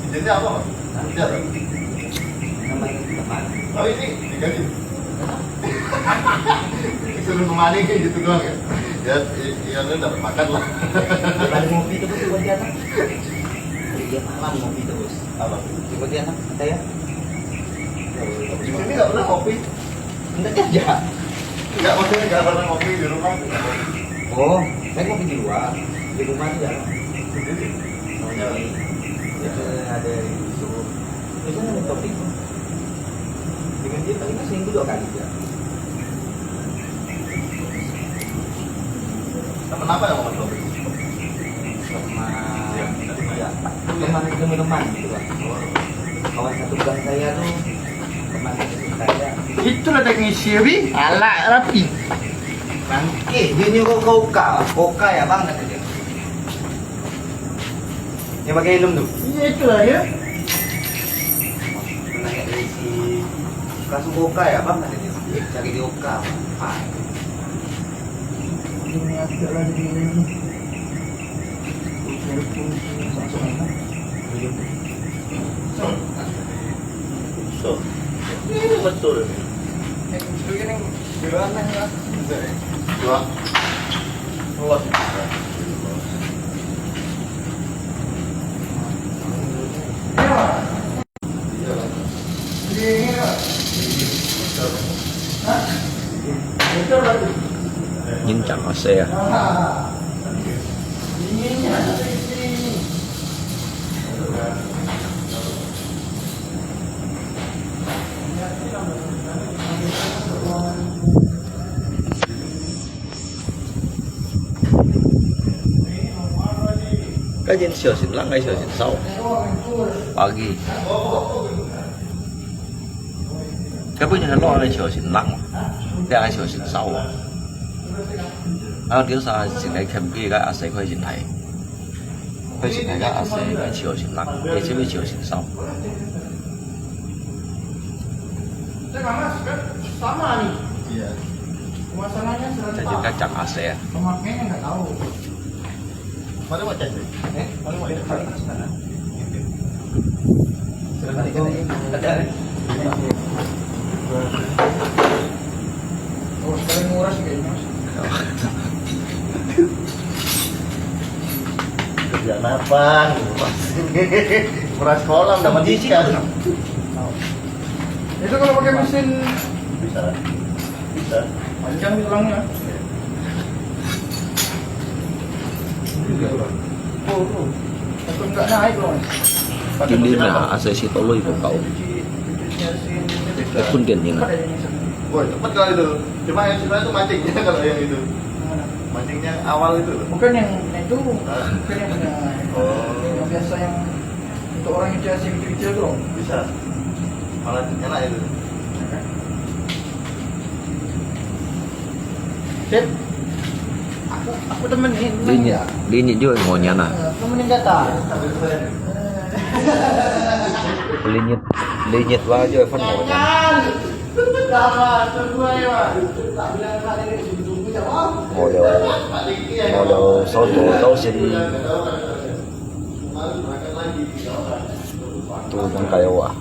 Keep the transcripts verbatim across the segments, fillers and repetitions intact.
Cincinnya apa, Mas? Hah? Cincinnya apa? Nama itu teman? Oh, ini, diganti. Suruh kemari gitu doang ya? Ya, i-, ya, lu dapat makan lah. Ada ngopi terus di Pontianak. Tiap malam ngopi terus. Apa? Di Pontianak, ada ya? Di sini nggak pernah ngopi. Nggak kerja. Nggak, maksudnya nggak pernah ngopi di rumah. Oh, saya ngopi di luar. Di rumah aja. Sendiri? Sama cewek. Biasanya ada yang disuruh. Biasanya ada topik. Dengan dia paling seminggu dua kali ya. Teman apa yang mau ngopi? Sama, ya, teman, teman-teman gitu, Pak. Kawan satu gang saya tuh, teman satu saya. Itulah teknisi, Bi. Alah, rapi. Bangke, dia nyuruh koka. Koka ya, Bang, kata dia. Yang pakai helm tu? Iya, itulah dia. Nanya dari si Kasum Koka ya, Bang, kata dia. Cari di Oka. Ah. Ini ada lagi ini. So, ini betul. Dua. Luas. Nhìn chẳng có xe. Cái nhìn chiều xin lắng, cái chiều xin sâu. Pagi. Cái bữa nay lo cái chiều xin lắng, cái chiều xin sâu. Nó thiếu sao xin cái kem kia cái ase cái xin thầy. Cái xin thầy cái ase cái chiều xin lắng, cái chiều cái chiều xin sâu. Sama nih. Iya. Masalahnya serentak. Jadi kacang ase ya. Pemakainya nggak tahu. Mana mau cek? Eh, mana mau cek? Sana. Sebentar, ada. Oh, sering nguras kayaknya, Mas. Kerjaan apa? Nguras kolam dapat ikan. Itu kalau pakai mesin bisa. Bisa. Panjang tulangnya. Oh, oh. Atau enggak naik loh. Hindi na, asa si Toloy ko kao. Kung ganyan na. Woi, cepet kalau itu. Cuma yang sebenarnya itu mancingnya kalau yang itu. Mancingnya awal itu loh. Bukan yang itu. Ah. Bukan yang, oh, yang biasa yang untuk orang itu yang kecil-kecil tuh. Bisa. Malah enak itu. Sip. Aku, aku temenin. Linyit, linyit juga ngonyang ah. Eh, temenin kata. Linyit, linyit lah juga fan ngonyang. Ngô Liêu, Ngô Liêu sáu tổ tấu sinh. Tu nang kayo ah.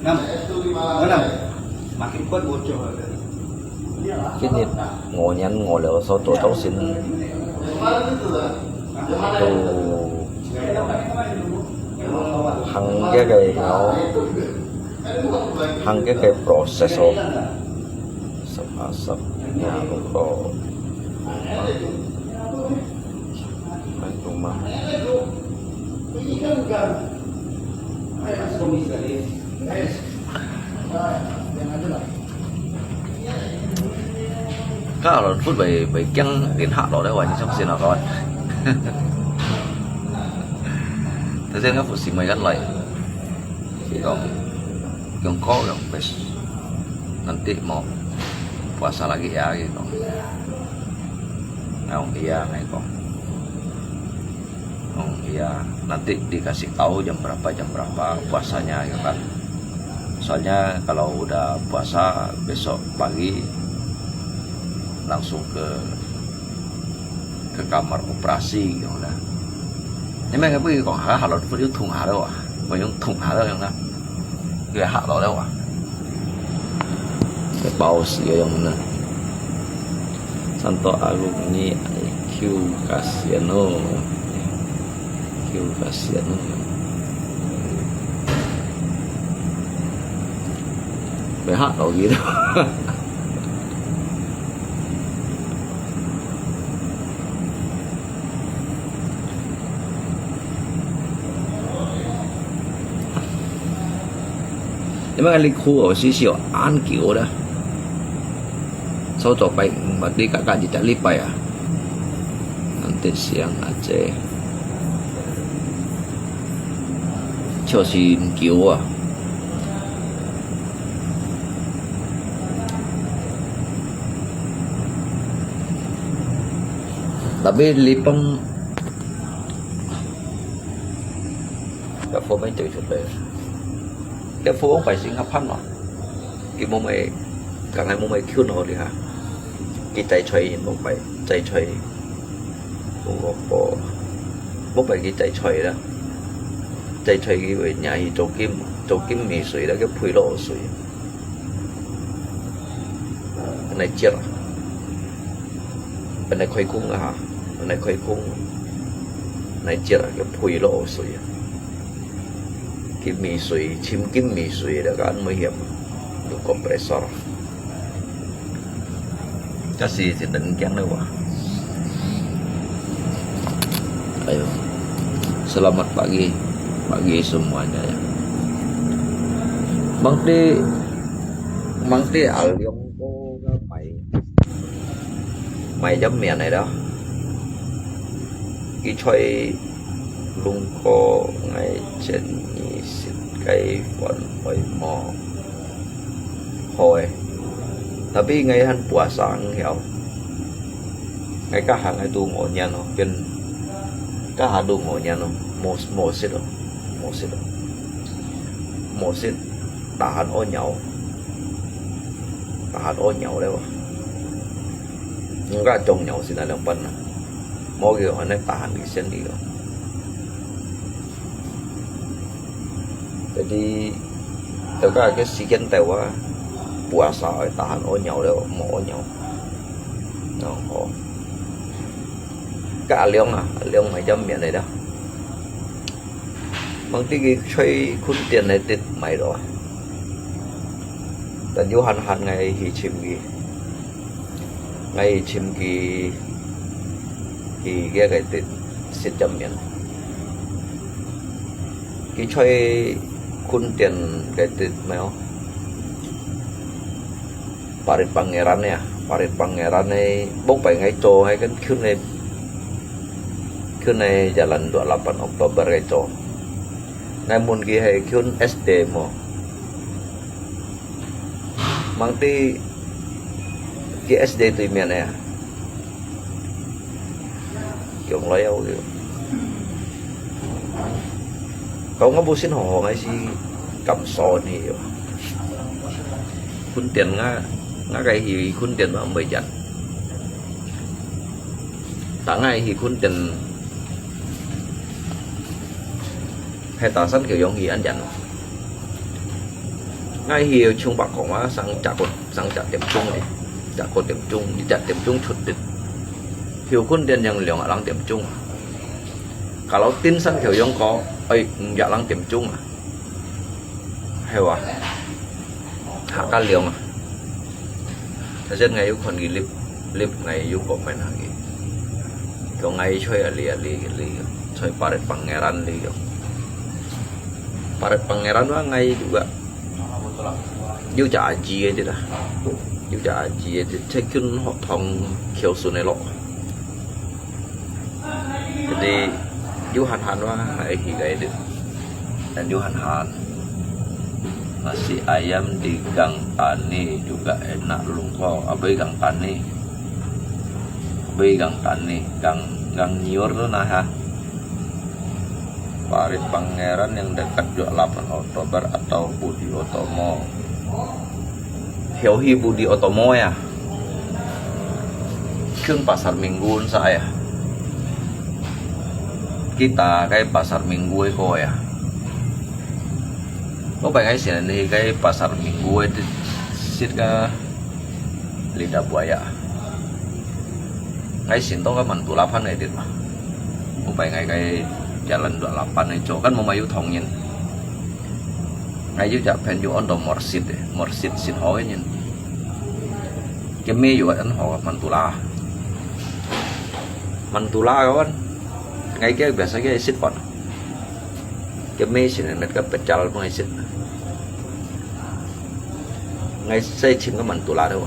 Năm. Có năm. Mà cái quất một trường hợp. Cái nhiệt ngô nhắn ngô liều sau tổ tấu sinh. Tu hăng cái cái nó, hăng cái cái process ôh. Sắp, sắp nhà cũng có. Rumah. Ka lon phút bai, bai kiang điện thoại lo đấy, hoài như trong xin nó con. Thế nên các phụ sĩ mới gắn lại. Chỉ có kiang ko yang best. Nanti mau puasa lagi ya, gitu. Ngomong iya, ngomong. Ngomong iya, nanti dikasih tahu jam berapa, jam berapa puasanya, gitu kan. Soalnya kalau udah puasa, besok pagi langsung ke ke kamar operasi gitu nah. Ini mereka pergi kong haka halo tu yung tung halo ah, kong yung tung halo yung nah, kaya halo lewat. Kaya bau si yung nah. Santo Agung ni I Q kasihan oh, I Q kasihan oh. Kaya halo gitu. Ini mah likhu oh，是是哦，恁久啦。所做拜，毋係你家家一隻禮拜啊。恁得想啊，這，就是毋久啊。 Tapi lipang, cái phô mới chạy出đây. Cái phô không phải xin hấp hẳn mà. Cái mô mày, cả ngày mô mày kêu nó đi hả? Cái chạy chạy không phải, chạy chạy. Không có, không phải cái chạy chạy đó. Chạy chạy cái về nhà thì trâu kim, trâu kim mì sủi đó, cái phui lô sủi. Anai chiat ah. Anai khôi khung ah ha. Anai khôi khung. Anai chiat ah, cái phui lô sủi. Cái mì sủi, chim kim mì sủi đó, cái ăn mới hiểm. Được compressor. Kasi si Tengkiang na wa. Ayo. Selamat pagi. Pagi semuanya ya. Mangti, mangti aliong ko ka mai. Mai jam mian ai da. Ki choi lung ko ngai chen ni sit kai wan oi mo. Hoi. Tapi ngai han puasa ang hiao. Ngai kaha ngai tu ngo nyan no. Ken kaha tu ngo nyan no. Mo, mo sit lo. Mo sit lo. Mo sit. Tahan o nyao. Tahan o nyao le wa. Ngai chong nyao sit na lang pan na. Mo ge ho nai tahan ki sen li lo. Jadi, tau ka ke sigen tau wa, puasa oi tahan o nyao le, mo o nyao. Nong ho. Ka aliong ah, aliong mai jam mian ai da. Mangti ki choi khun tian nai tit mai lo. Tan yu han han ngai hi chim ki. Ngai chim ki, ki ge kai tit sit jam mian. Ki choi khun tian kai tit mai o. Parit Pangeran ya, Parit Pangeran ni bok pai ngai cho ngai kan khun ni, khun ni jalan dua lapan Oktober ngai cho. Ngai mun ki hai khun S D mo. Mangti ki S D tui mian ya. Kiong lai au kiu. Kau nga bu sin ho ho ngai si kam so ni yo. Khun tian nga, nga kai hi khun tian ma mbai jan. Ta ngai hi khun tian. Hai ta san kiu yong hi an jan. Ngai hi chung bak kong wa sang jak ko, sang jak tiam chung ni. Jak ko tiam chung, ni jak tiam chung chut tit. Hiu khun tian yang liong a lang tiam chung. Kalau tin san kiu yong ko, ai, jak lang tiam chung a. Hai wa. Ha ka liong a. Tajen ngai yu khon ki lip, lip ngai yu kok men ha ki. Kyo ngai choi a li a li ki li. Choi Parit Pangeran li kyo. Parit Pangeran wa ngai juga. Yu ja aji e ti da. Yu ja aji e ti. Chai kyun ho thong kyo su ne lo. Jadi, yu han han wa, ai hi kai dek. Dan yu han han. Nasi ayam di Gang Tani juga enak lungko. Apa Gang Tani? Apa Gang Tani? Gang, Gang Nyiur tu nah ha. Parit Pangeran yang dekat dua lapan Oktober atau Budi Utomo. Hiu hi Budi Utomo ya. Khun Pasar Minggu sa ya. Kita kay Pasar Minggu kay ko ya. Ko pay ngay siya ni kay Pasar Minggu di sit ka lidah buaya. Ngay sin to ka Mantula pan ngay dit ma. Ko pay ngay kay jalan dua lapan ngay cho kan mo mayu thong yin. Ngay yu ja pen yu on to morsit eh, morsit sin ho yin. Kay me yu an ho Mantula. Mantula kawan. Ngay kia biasa kia isit pon. Kay me sin met ka pechal pun isit. Ngay sai chim ka Mantula tu.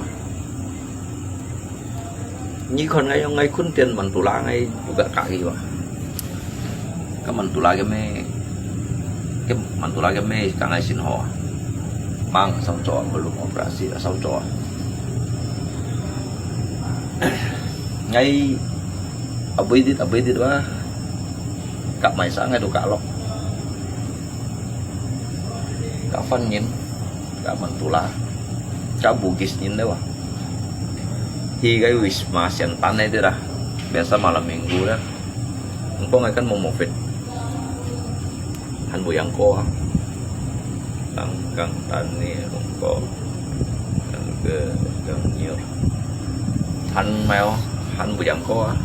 Ni kon ngay yong ngay kun tian Mantula ngay juga kaki wa. Ka Mantula kay me, kay Mantula kay me ka ngay sin ho. Mang sao cho, belum operasi sao cho. Ngay abui dit, abui dit wa. Kap mai sa ngay tu kap lok. Kap fan yin, kap Mantula, kap Bugis yin deh wa. Hi kay Wisma Siantan deh lah. Biasa malam minggu lah. Engkau ngai kan mau mofit. Han bu yang ko ha. Tang kang tan ni rung ko. Kan ke kan nyur. Han mai o, han bu yang ko ha.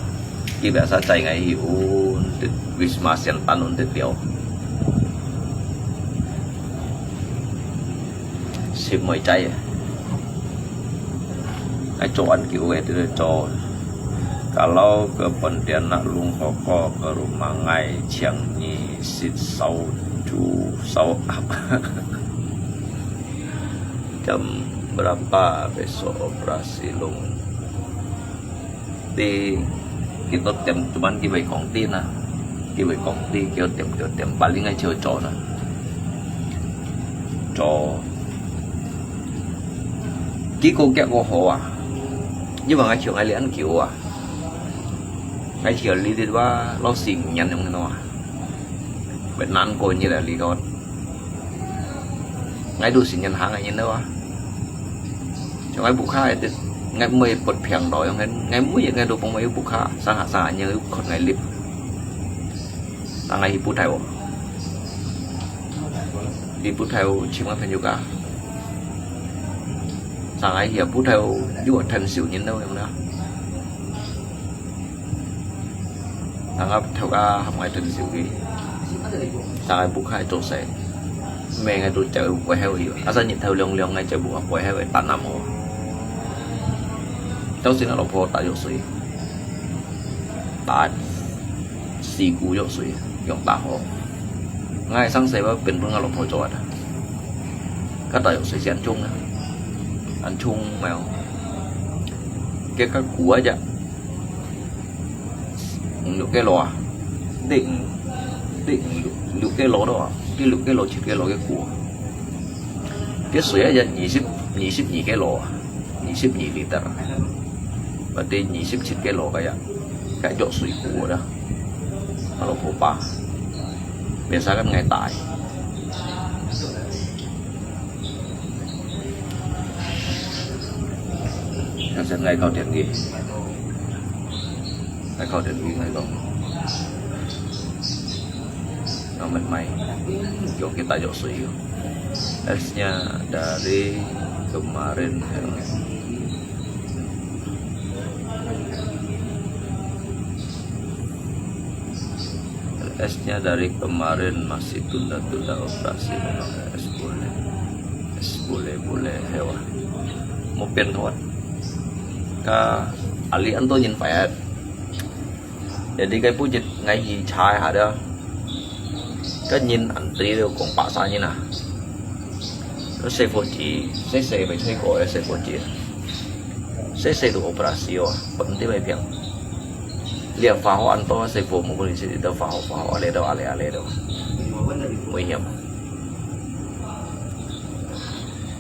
Ki biasa cai ngai hi un dit Wisma Siantan un dit liao. Sim mai cai. Ai cho an kiu ai tu cho. Kalau ke Pontianak lung hoko ke rumah ngai chiang ni sit sau ju sau ap. Jam berapa besok operasi lung? Ti kita tiêm cuman kibai kong tin ah. Kibai kong ti kiu tiêm kiu tiêm paling ai chiu cho na. Cho. Ki ko kia ko ho ah. Ni bang ai chiu ai lian kiu ah. Ai chiu li dit wa lo sing nyan yong no ah. Việt Nam ko ni la li ko. Ngai tu sin nyan hang ai nyan wa. Cho ngai bu kha ai dit. Ngai mui pot phiang do yong ngai mui ngai tu pong mui bu kha. Sang ha sang nyan khot ngai lip. Sang ngai hi bu thai wo. Hi bu thai wo chim ngai phen yu ka. Sang ngai hi bu thai wo yu ten siu nyan do yong na. Nang ap thâu ka hap ngai tun siu ki. Sa ai bu khai cho sai. Me ngai tu chau kuai heo yu. Asa nyit thâu liong liong ngai chau bu kuai heo tan nam ho. Tau sin a lo pho ta yok sui. Ta si ku yok sui. Yong ta ho. Ngai sang sai ba pen pun ngai lo pho cho ada. Ka ta yok sui sian chung na. An chung mèo. Ke ka ku aja. Luk ke lo à? Đỉnh, đỉnh luk, luk ke lo đó à? Cái luk ke lo chit ke lo ke cua. Cái sui á, nhị sip, nhị sip nhị ke lo à? Nhị sip nhị liter. Và đi nhị sip chit ke lo cái à? Cái chỗ sui cua đó. Nó lo phô ba. Bên sao cái ngày tại. Nó sẽ ngay câu chuyện gì? Ngai khau den wi ngai dong. Nang met mai. Yong kita yok sui yo. Esnya dari kemarin. Esnya dari kemarin masih tunda-tunda operasi. Es boleh. Es boleh, boleh hewa. Mau pian kawat. Ka ali anto nyin fayat. Jadi cái bút dịch ngày gì trái hả đó. Cái nhìn anh tí đâu còn bả xa như nè. Nó xe vô chỉ, xe xe phải thuê gọi xe vô chỉ. Xe xe được operasi à, bấm tí bay phiền. Liệt phá hoa anh to xe vô một cái gì đó phá hoa, phá hoa lê đâu, à lê, à lê đâu. Nguy hiểm.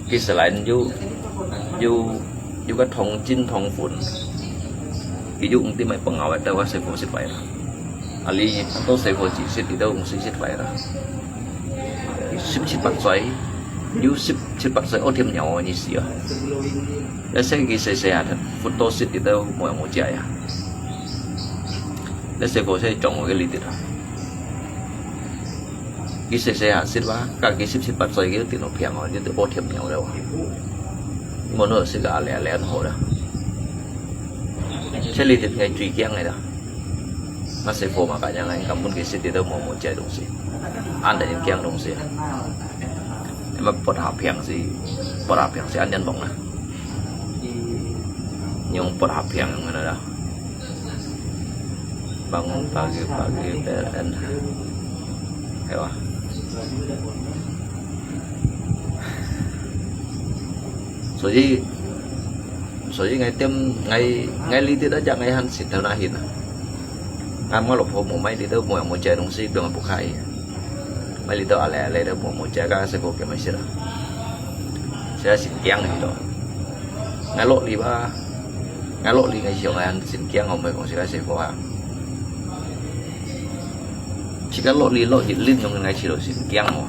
Cái xe lái yu, yu, yu cái thông chính thông phun. Cái yu cũng tìm mày bằng ngào vậy, đâu có xe vô xịt vậy đó. À lý, tôi xe vô chỉ xịt thì đâu cũng xịt xịt vậy đó. Xịt xịt bắt xoay, yu xịt xịt bắt xoay, ô thêm nhau như xí à. Cái xe cái xe xe à, phút tôi xịt thì đâu mua mua chạy à. Cái xe vô xe trồng cái lý tiết à. 佢細細下識哇，該佢十七八歲，佢就等到病哦，佢就屙甜尿了哇。你問到識个阿靚靚好了。這裡係𠊎最驚个啦。那細貨嘛，感覺𠊎根本佢識得都無，無食東西，恁得人驚東西啊。那麼發下病是，發下病是恁樣忙啊。用發下病用个啦。 Bangun pagi-pagi P L N. 係哇。所以，所以𠊎點，𠊎，𠊎呢兜啊，𠊎還識到哪去啊？𠊎姆老婆無買呢兜，無，無食東西，根本不開。買呢兜啊，來，來兜無，無食，該細個叫麼个啦？實在神經去了。𠊎落力啊！ 𠊎落力个時候，𠊎還神經哦，毋係講自家細個啊。自家落力落一輪，用𠊎試到神經哦，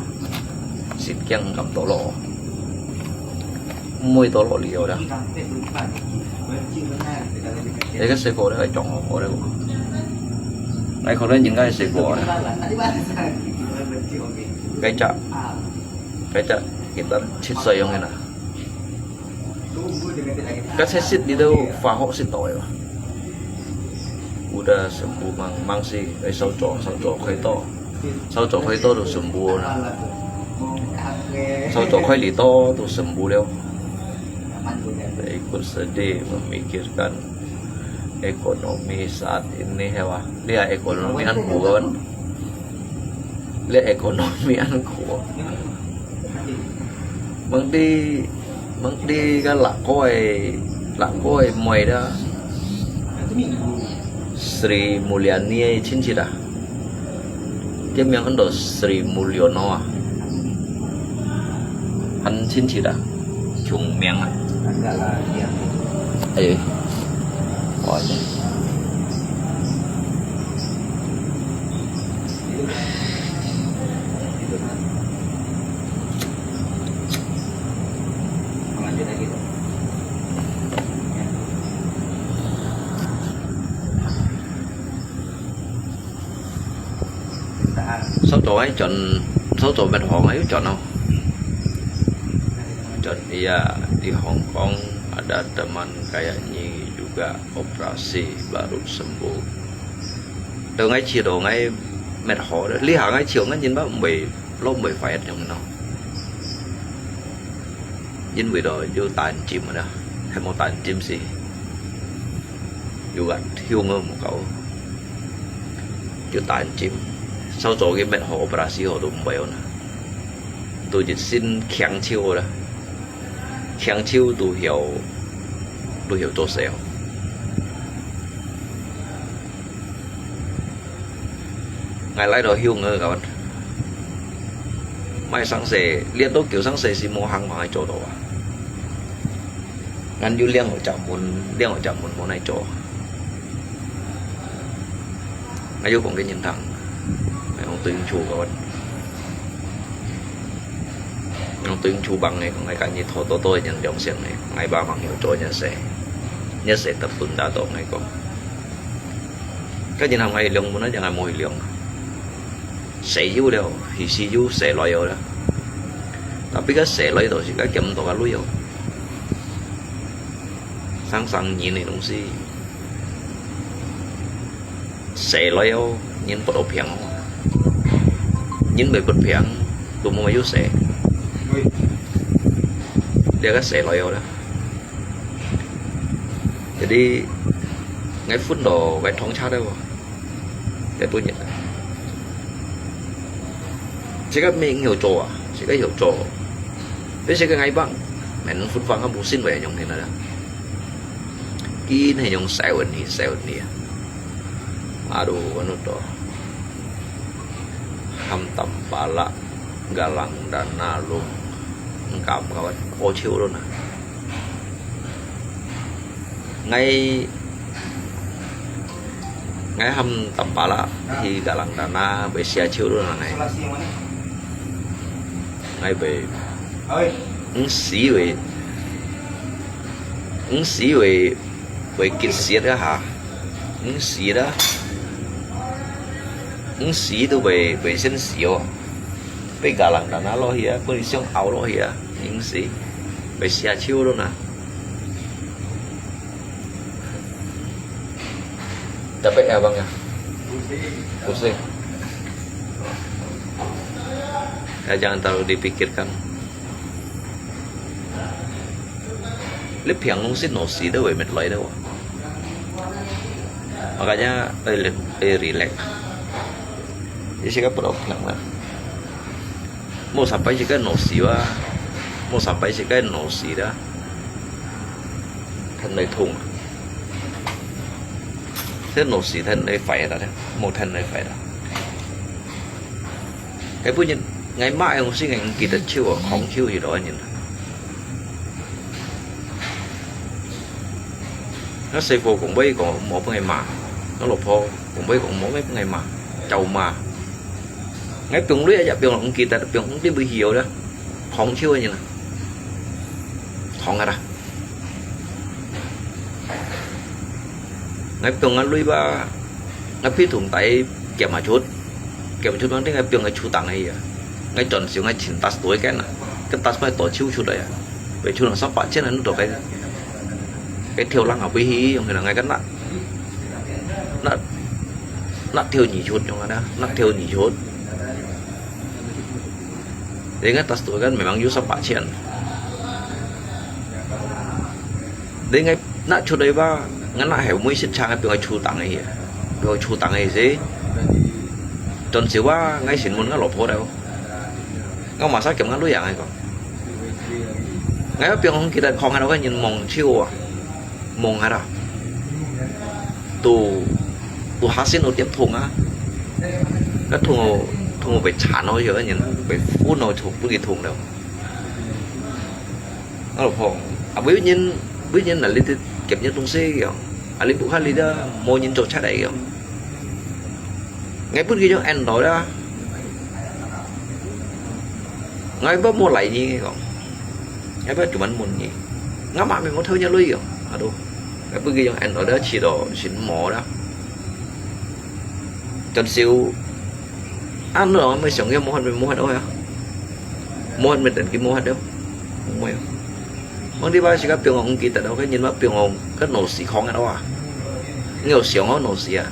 神經感到咯，毋會到落力哦啦。這個細個咧，會撞我，我咧，𠊎可能應該係細個啊。該隻，該隻，其實七歲樣个啦。 該才識呢兜化學識到个嘛。Udah sembuh mang，mang是，哎，稍早，稍早開刀，稍早開刀都sembuh啦。稍早開呢刀都sembuh了。Ikut sedih memikirkan ekonomi saat ini，係哇？你啊，ekonomi恁苦个。 這ekonomi恁苦。Mengdi, mengdi該辣哥个，辣哥个妹啦。Sri Mulyani个親戚啊。佢名安到Sri Mulyono啊。還親戚啊。 救命啊！哎，我的。稍早愛轉，稍早搣好愛又轉哦。John, iya, di Hong Kong ada teman kayaknya juga operasi baru sembuh. Tao𠊎試到𠊎搣好，這下𠊎試到𠊎人毋會，老毋會發炎樣咯。因為咯，有打針个啦，還無打針時，有个香个無夠。 就打針，稍早佢搣好operasi好都毋會啦。都一身輕手啦，輕手都曉，都曉做事哦。𠊎來到香港，𠊎講，莫生事，連到叫生事是無行嘛，做到啊。 𠊎有兩個隻門，兩個隻門無哪做。𠊎有講个人聽，𠊎講對厝个，𠊎講對厝幫个，𠊎講𠊎今日討多多人良心个，𠊎爸忙要做人事，人事得分得到，𠊎講。該人行𠊎兩門啊，人還無去量。 洗油了，去洗油洗來了啦。Tapi該洗來都係該減到个鐳哦。生生人个東西，洗來哦，人不到平哦。人會不平，都無有洗。這个洗來哦啦。Jadi，𠊎分到該通車了哦。 這本人啊。這个毋曉做啊，這个曉做。這个𠊎幫，免分房啊，無信為用你啦。佢係用洗碗你，洗碗你啊。Aduh，我都多。Ham tampala, galang dana lung, engkam kawan, 屙手了呢。 𠊎，𠊎喊tampala去galang dana，會寫手了呢。𠊎會，毋死會，毋死會，會結舌啊哈，毋死啦，毋死都會，會先死哦。被家人拿拿落去啊，分你想拗落去啊，硬死，被寫手了呐。Dapat ya bang ya? Pusing. Kaya jangan terlalu dipikirkan. Lebih yang ngungsi nosi dah, weh, met loi dah. Makanya, eh, le- eh, relax. Jadi saya pun bilang lah. Mau sampai sika nosi wa, mau sampai sika nosi dah. Thân này thùng. Thế nosi thân này phải dah, mau thân này phải dah. Cái bữa nhìn, ngày mai ông xin ngày kita chiu à, không chiu gì đó nhìn. Nó sư傅cũng với còn mổ bưng ngày mà, nó lột phô cũng với còn mổ mấy bưng ngày mà, chầu mà. Ngay piong lui ya piong ông kita piong ông đi bự hiểu đó, không chiu gì nè, không à. Ngay piong ăn lui ba, ngay phi thùng tay, kiểm mà chút, kiểm mà chút mang đi ngay piong ngay chu tăng ấy à. Ngay chọn xíu ngay chín tas tuổi cái nè, cái tas phải tổ chiu chút đấy à. Về chu nó sắp bát chết nó cái, cái thiêu lăng ở bì hí, ông là ngay cái nát, nát, nát thiêu nhị chút, ông là nát thiêu nhị chút. Để ngay tas tuổi cái mày mang yú sắp bát chết. Để ngay nát chu đấy ba, ngay nát hẻo mũi xịt chang ngay piong ngay chu tăng ấy, piong chu tăng ấy gì. Chọn xíu ba, ngay xin muốn ngay lột phô đâu. Ngay mà sao kiểm ngay lui yang ngay còn. Ngay piong không kita không ngay đâu cái nhìn mong chiu à. Mong hả đó. Tụ, tụ há xin ô tiêm thùng á. Cái thùng ô, thùng ô bị chán nó rồi nhìn, bị phun nó thùng, bưng cái thùng đâu. Nó là phong. À, ví dụ như, ví dụ như là lý thuyết kiểm nhận trong xe kìa. À, lý bố khai lý đó, mô nhìn trò chắc đấy kìa. Ngay bưng cái giống ăn đó đó. Ngay bác mua lại gì kìa. Ngay bác chủ bắn muốn gì. Ngay mà mình mua thơ nhau lui kìa. À, đúng. Ngay bưng cái giống ăn đó đó, chỉ đó, xin mò đó. Chọn xíu. Ăn nữa, mới sống cái mua hết, mình mua hết đó hả? Mua hết, mình tỉnh cái mua hết đó. Mua hết. Mang đi ba si ka piong ong kita dau ka nyin ma piong ong ka no si khong a dau a. Ngeo siong o no si a.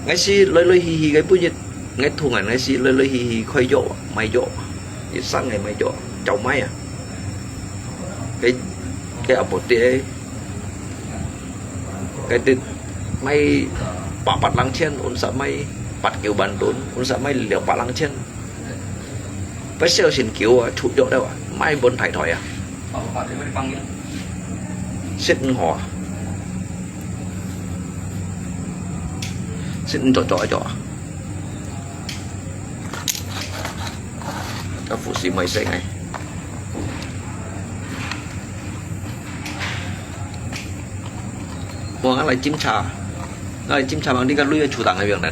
Ngai si loi loi hi hi ka pu yit. Ngai thung an ngai si loi loi hi hi khoi yo, mai yo. Yit sang ngai mai yo. Chau mai a. Cái cái a bột đi ấy. Cái tết mai ba bát lăng chén, ôn sa mai bát kiểu bản tốn, ôn sa mai liều bát lăng chén. Bác sĩ xin cứu à, chụp dọa đâu à, mai bốn thái thoại à. Sít ngỏ. Sít ngỏ trọ trọ. Các phụ sĩ mới sẽ ngay. Ủa, ngài lại chim trà. Ngài lại chim trà bằng đi các lui chu tang cái việc này.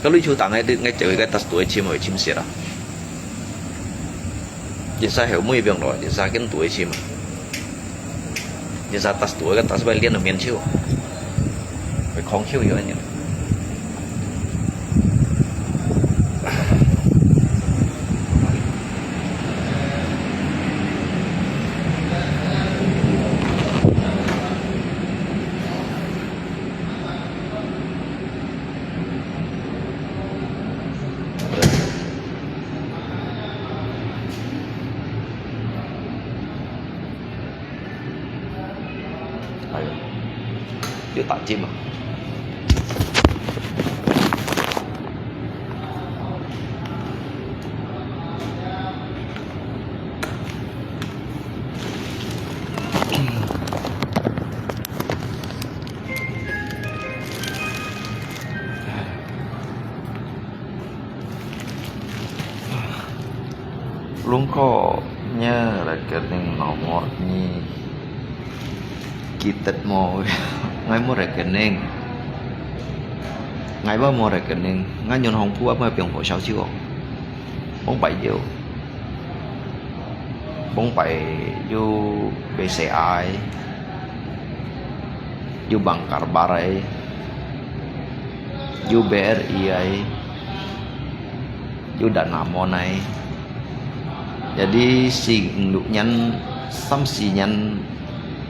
Các lui chu tang ngay, ngay chịu cái tật tuổi chim rồi chim xiết à. Chính xác hiểu mũi việc rồi, chính xác kiến tuổi chim. Chính xác tật tuổi, cái tật phải liên là miền chiêu. Phải không chiêu rồi nhỉ. Ai, yuk tak jim ah. Lungko nya rekening nomor ni kitet mo. Ngai mo rekening. Ngai ba mo rekening. Ngai nyon hong pu ba mo piong ho xiao xiu. Bông pai yo. Bông pai yo B C I. Yo bang karbar ai. 有B R I，有Danamon，jadi四五六年、三四年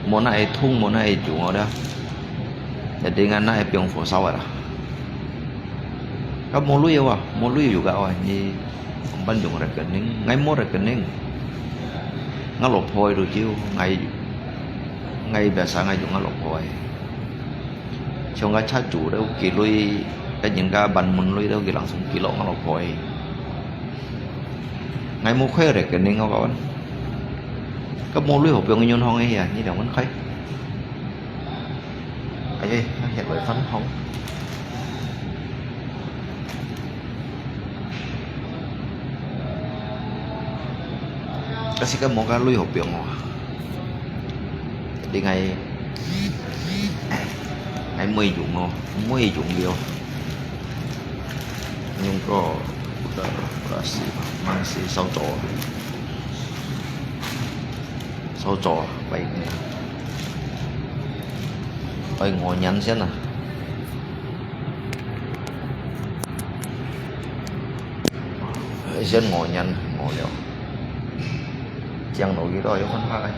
，mon那會痛，mon那會腫哦，jadi ngan那會變火燒啊。該無鐳啊，無鐳有个哦，你 Ang ban用rekening，ngai無rekening。Ngan老婆个就，ngai，ngai biasa ngai用ngan老婆个。像个車主都寄鐳，个人家ban門鐳都寄langsung寄落ngan老婆个。Ngai無開rekening，我講。該無鐳好放銀行个呀，你兩萬塊。 哎，那些來分紅。但是个無个鐳好用哦。你愛，愛每用哦，每用了。用个，个，个是，蛮是少做。 手做啊，拜五啊。拜五年先啊。先五年，五了。降落去都有分化个。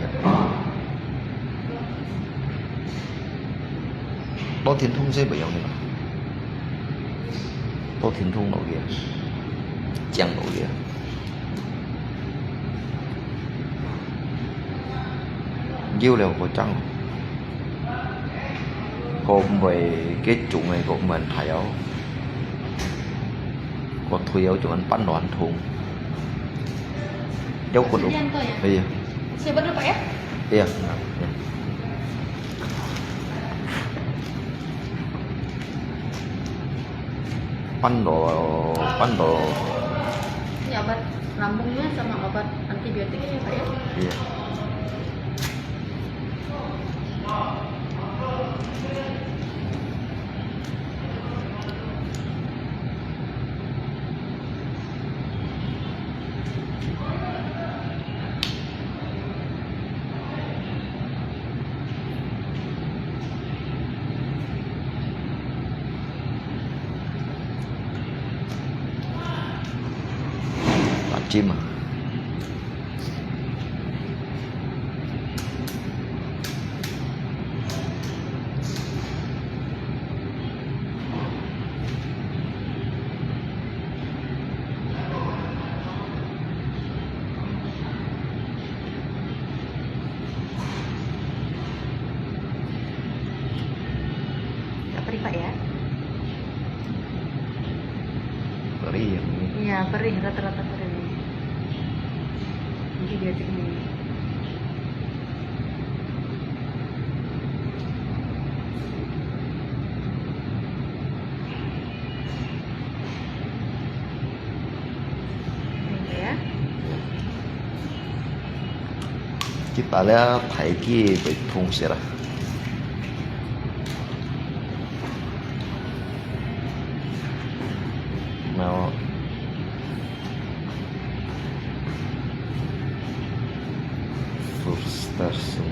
多天通水不容易嘛。多天通落去啊，降落去啊。 有了个正，个毋會，个腫个个毋會大哦，个腿哦就恁半軟痛。有骨头，是這樣對啊。哎呀，是不是白啊？哎呀，嗯。 Pan do, pan do. Ini obat lambungnya sama obat antibiotiknya, Pak, ya? Iya. Tajam ah. Nggak perih, Pak, ya? Perih ya, ini. Iya, perih, rata-rata perih. Jadi dia cek ini. Kita lihat pai ki bai thung sih lah. Mau. Frustrasi.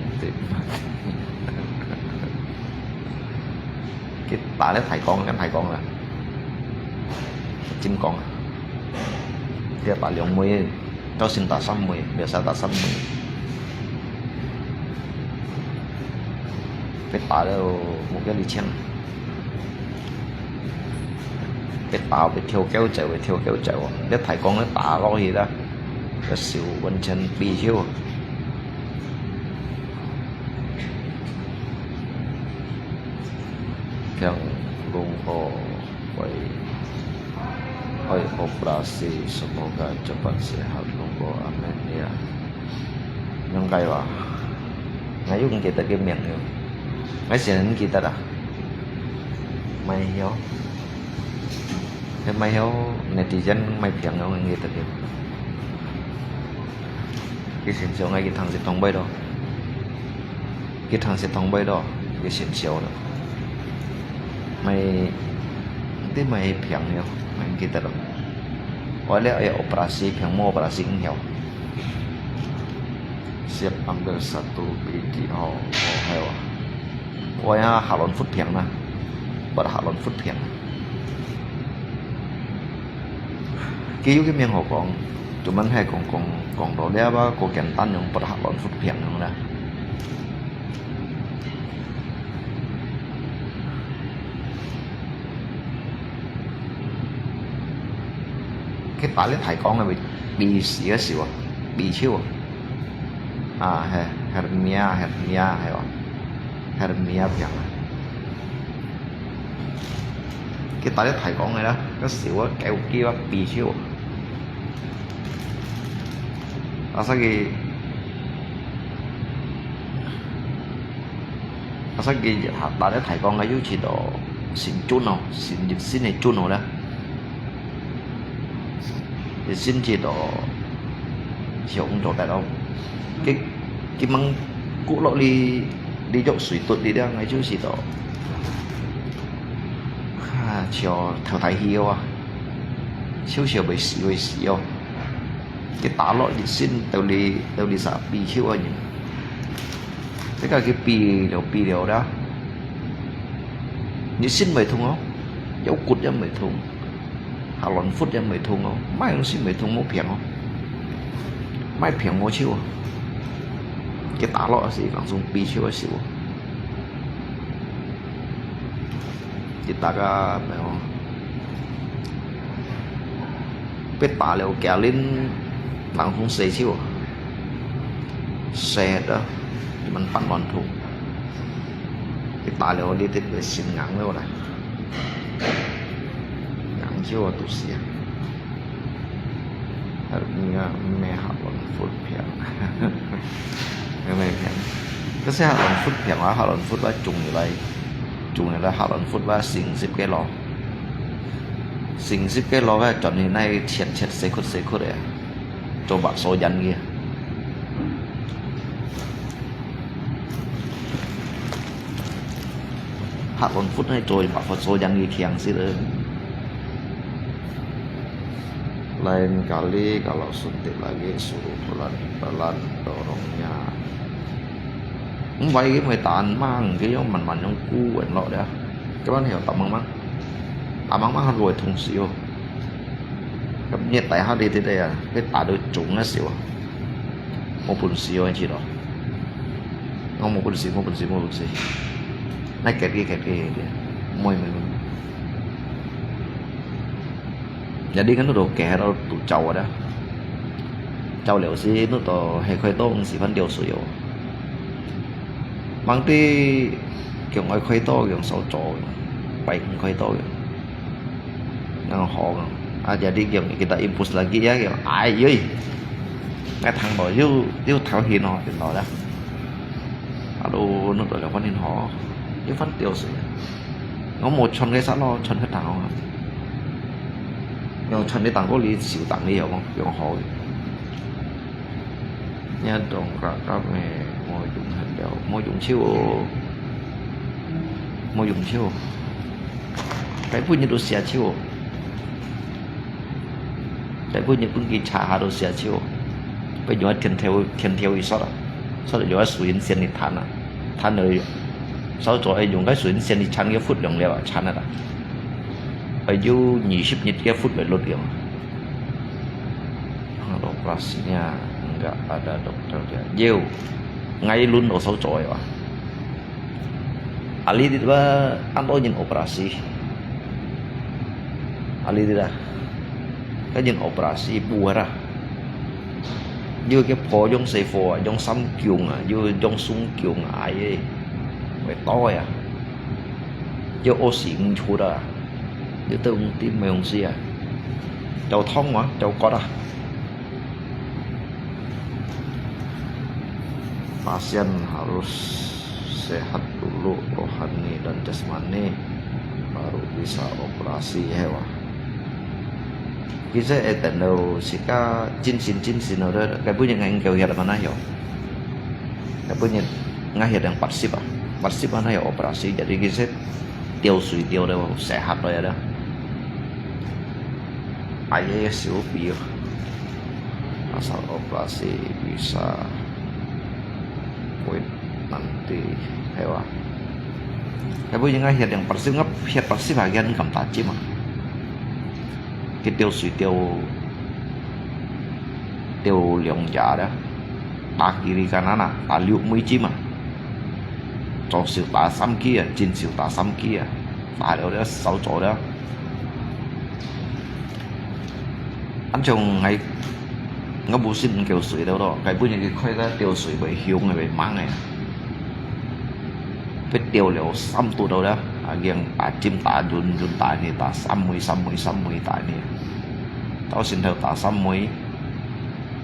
Kita lihat Thái Công, kan Thái Công lah. Jim Công. Dia Pak Liang Mui, tao xin ta sam mui, biasa ta sam mui. Kita lihat, mungkin licin. Cái tàu bị thiêu kéo chạy, bị thiêu kéo chạy. Cái Thái Công nó tả lo gì đó. Cái xỉu quên chân bị thiêu. Kang lung o, oi, oi operasi, semoga cepat sehat, lung o, amin ya. Yang kai wa. Ngayon kita cái miệng yun. Ngay siya kita dah. May hiyo. Cái may hiếu netizen may phiền hiếu người ta kêu. Cái xin siêu ngay cái thằng gì thông bay đó. Cái thằng gì thông bay đó. Cái xin siêu đó. May, tí may phiền hiếu. May người ta đó. Ôi lẽ ai operasi phiền mua operasi không hiếu. Siap ambil satu biji. Oh, oh, hiếu. Ôi à, hà lộn phút phiền nè. Bật hà lộn phút phiền. 佢有个名好講，專門係講講講到了吧，過簡單用，不過下亂忽平用啦。佢打了太講个，鼻屎个時候啊，鼻臭啊，啊係hernia，hernia係哦，hernia平啊。 佢打了太講个啦，該時我狗機啊，鼻臭。啊，所以，啊，所以佢打了太講个，又去到神尊哦，神，神个尊哦啦。 一星期都上做得咯。佢，佢吂過落哩，哩藥水毒哩了，𠊎就係都，啊，像頭大氣哦啊，少少會死會死哦。佢打落一星，到哩，到哩啥，鼻臭啊人。這個佢鼻了，鼻了啦，一星會痛哦，腰骨也會痛。 下亂窟也會痛哦，麼个東西會痛，無平哦，麼个平無臭哦，佢打落係當中比臭个臭哦，佢打个無哦，被打了，佢恁當中洗手哦，洗啊，佢們半亂痛，佢打了，你得心硬了啦。 硬少啊，肚屎啊。啊，毋係，毋係下輪窟平。毋係平。該係下輪窟平啊，下輪窟啊，中入來，中入來下輪窟啊，成十幾落。成十幾落啊，轉去該切切細窟細窟个，做白素印个。 Hak lôn phut nai choi, mah phut so yang ye khiang sit ơ. Lain kali kalau suntik lagi, suruh pelan-pelan dorongnya. Không phải cái người ta ăn măng, cái giống mình, mình giống cú ăn lọ đấy. Cái bánh heo tao măng măng. Tao măng măng ăn rồi thông xíu. Cái nhiệt tại hao đi thế đây à, cái ta được trúng á xíu. Một phần xíu anh chị đó. Ngô một phần xíu, một phần xíu, một phần xíu. Nãy kẹt kia, kẹt kia, kẹt kia. Môi, môi, môi. Jadi kan nó đồ kẹt đó tụ châu đó. Châu liu xí nó tỏ hay khơi tông xí phán điều số yo. Mang tí kiểu ngồi khơi to, kiểu sáu châu, bảy khơi to, kiểu. Ngang hó ngang. Ah, jadi kiông kita impus lagi ya, kiông. Ai, yui. Ngai thang lo, yu, yu thao hin ho, tin lo dah. Aduh, nuk lo lo phan hin ho. Yu phan tiêu sui. Ngau mo chon kai sa lo, chon kai thang ho. Ngau chon ni tang ko li, siu tang li yo, kiông ho. Nhớ trong cả các mẹ mua dùng hàng đèo, mua dùng chiêu ô. Mua dùng chiêu ô. Cái bún như đồ xìa chiêu ô. Cái bún như bún kì chả hà đồ xìa chiêu ô. Bây giờ thiên theo, thiên theo ý sót à. Sót là giờ sủi xiên đi than à. Than rồi. Sau cho ai dùng cái sủi xiên đi chăn cái phút lòng leo à, chăn à. Ai dù nhị ship nhị cái phút về lột kiểu. Operasinya enggak ada dokter dia. Jiu. Ngai lun ổ sáu chọi wa. Ali dit wa ăn ổ nhìn operasi. Ali dit à. Cái nhìn operasi bu ra. Jiu cái phô yong sei phô, yong sam kiung à, jiu yong sung kiung à, ai. Phải to à. Jiu ổ xỉn chua à. Jiu tông tim mèo xì à. Châu thông à, châu cọt à. Pasien harus sehat dulu rohani dan jasmani, baru bisa operasi hewa. Kisah eh tendo sika jinsin jinsin ada, kapunya ngai kau hiat mana yo. Kapunya ngai hiat yang pasif ah. Pasif mana yo operasi, jadi kisah tiêu sui tiêu dah sehat dah ya dah. Ai ya siu piu. Asal operasi bisa kuit nanti hewa. Kapunya ngai hiat yang pasif, ngap hiat pasif bagian kam tajim ah. Cái tiêu sui tiêu 丟兩隻了，打kiri kanan啊，打六枚針啊，左手打三支啊，正手打三支啊，打了了，少做了。恁樣𠊎，𠊎無信毋夠水了咯，該本人去開个吊水會香个，會猛个。佢吊了三度了了，啊，用打針打輪輪打呢，打三枚三枚三枚打呢，到先頭打三枚。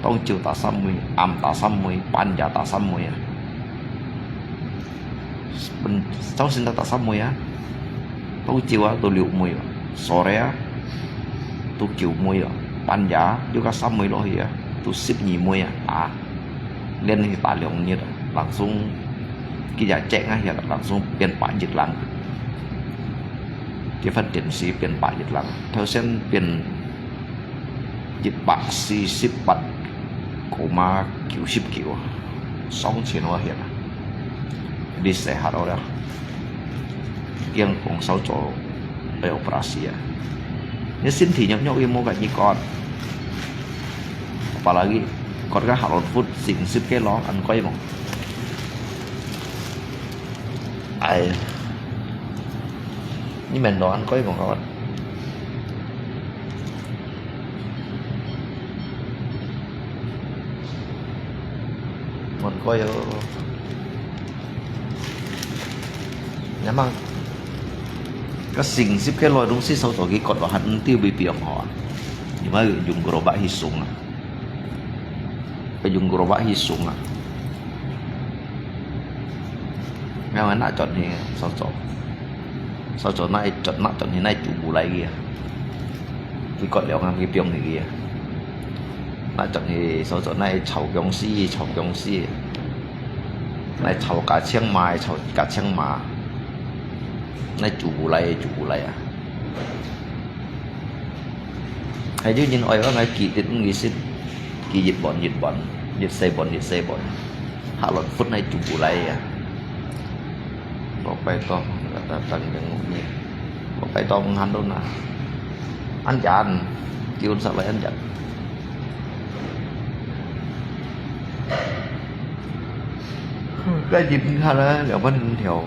當晝打三枚，暗打三枚，半夜打三枚啊。本，朝晨打三枚啊，當晝啊，都六枚啊，sore啊，都九枚啊，半夜又加三枚落去啊，都十二枚啊，打，連續打兩日啊，langsung，佢也check啊，langsung變百日lang。佢發電視變百日lang，頭先變 一百四十八koma九十九，上千外險啊！你死下了了，驚講少做愛operasi啊！你身體弱弱又無个你割，apalagi割个halal food，成十个咯，恁貴無？哎，你面都恁貴無？割？ Mon koyo. Memang，該成十个來東西少做佢割落，還毋知會變好啊。你愛用gerobak去送啊，愛用gerobak去送啊。𠊎話拿轉去少做。 少做拿一轉，拿轉去拿煮毋來个啊。佢割了啊，佢放去个啊。拿轉去少做拿炒薑絲，炒薑絲。拿炒家常嘛，炒家常嘛。拿煮毋來，煮毋來啊。還有人愛講𠊎寄一毋寄食，寄一本一本，一細本一細本。Halal food拿煮毋來啊。 Lopay to, datang jenguk ni. Lopay to mengandung na. Anjan, kiun sa lai anjan. Cái gì cũng hay là, là vẫn theo,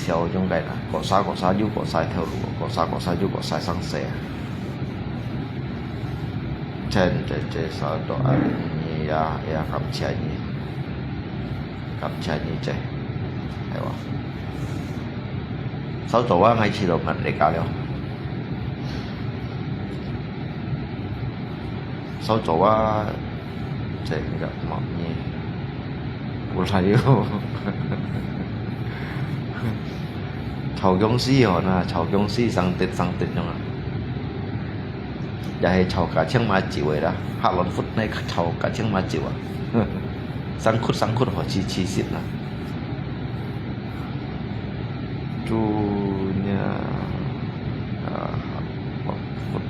theo trong cái là, có xa, có xa, dù có xa theo lũ, có xa, có xa, dù có xa sang xe. Chen, chen, chen, sa, do, a, ni, ya, ya, kam, chen, ni. 感謝你姐，係無？少做啊，𠊎去到Merdeka了。少做啊，這个麼个，毋來哦。炒薑絲哦，那炒薑絲生得生得樣啊。 也係炒家常嘛酒个啦，Halal food呢炒家常嘛酒啊。生苦生苦好試試食啦。Tunya, ah, food.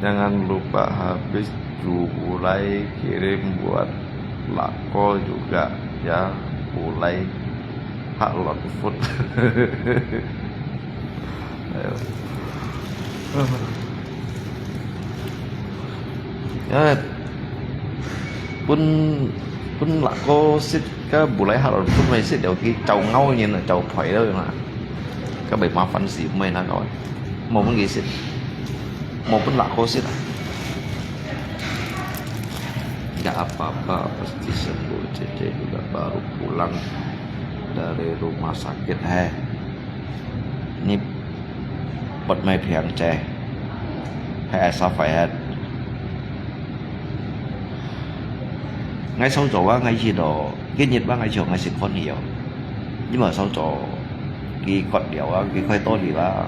Jangan lupa habis gulai kirim buat Lako juga ya, gulai Halal food. Ê, 本，本Lako食个gulai Halal food，毋係食了佢走咬人啊，走壞了嘛。該會麻煩死，毋係那個，無分佢食，無分Lako食啊。Nggak apa-apa, pasti sembuh. Cece juga baru pulang dari rumah sakit, heh. Ni bớt mai phiang che. Hai ai sa fai hat. Ngai sau zo wa ngai chi do. Kit nyit wa ngai chiu ngai sin phon hi yo. Ni ma sau zo. Ki kot liao wa, ki khoi to li wa.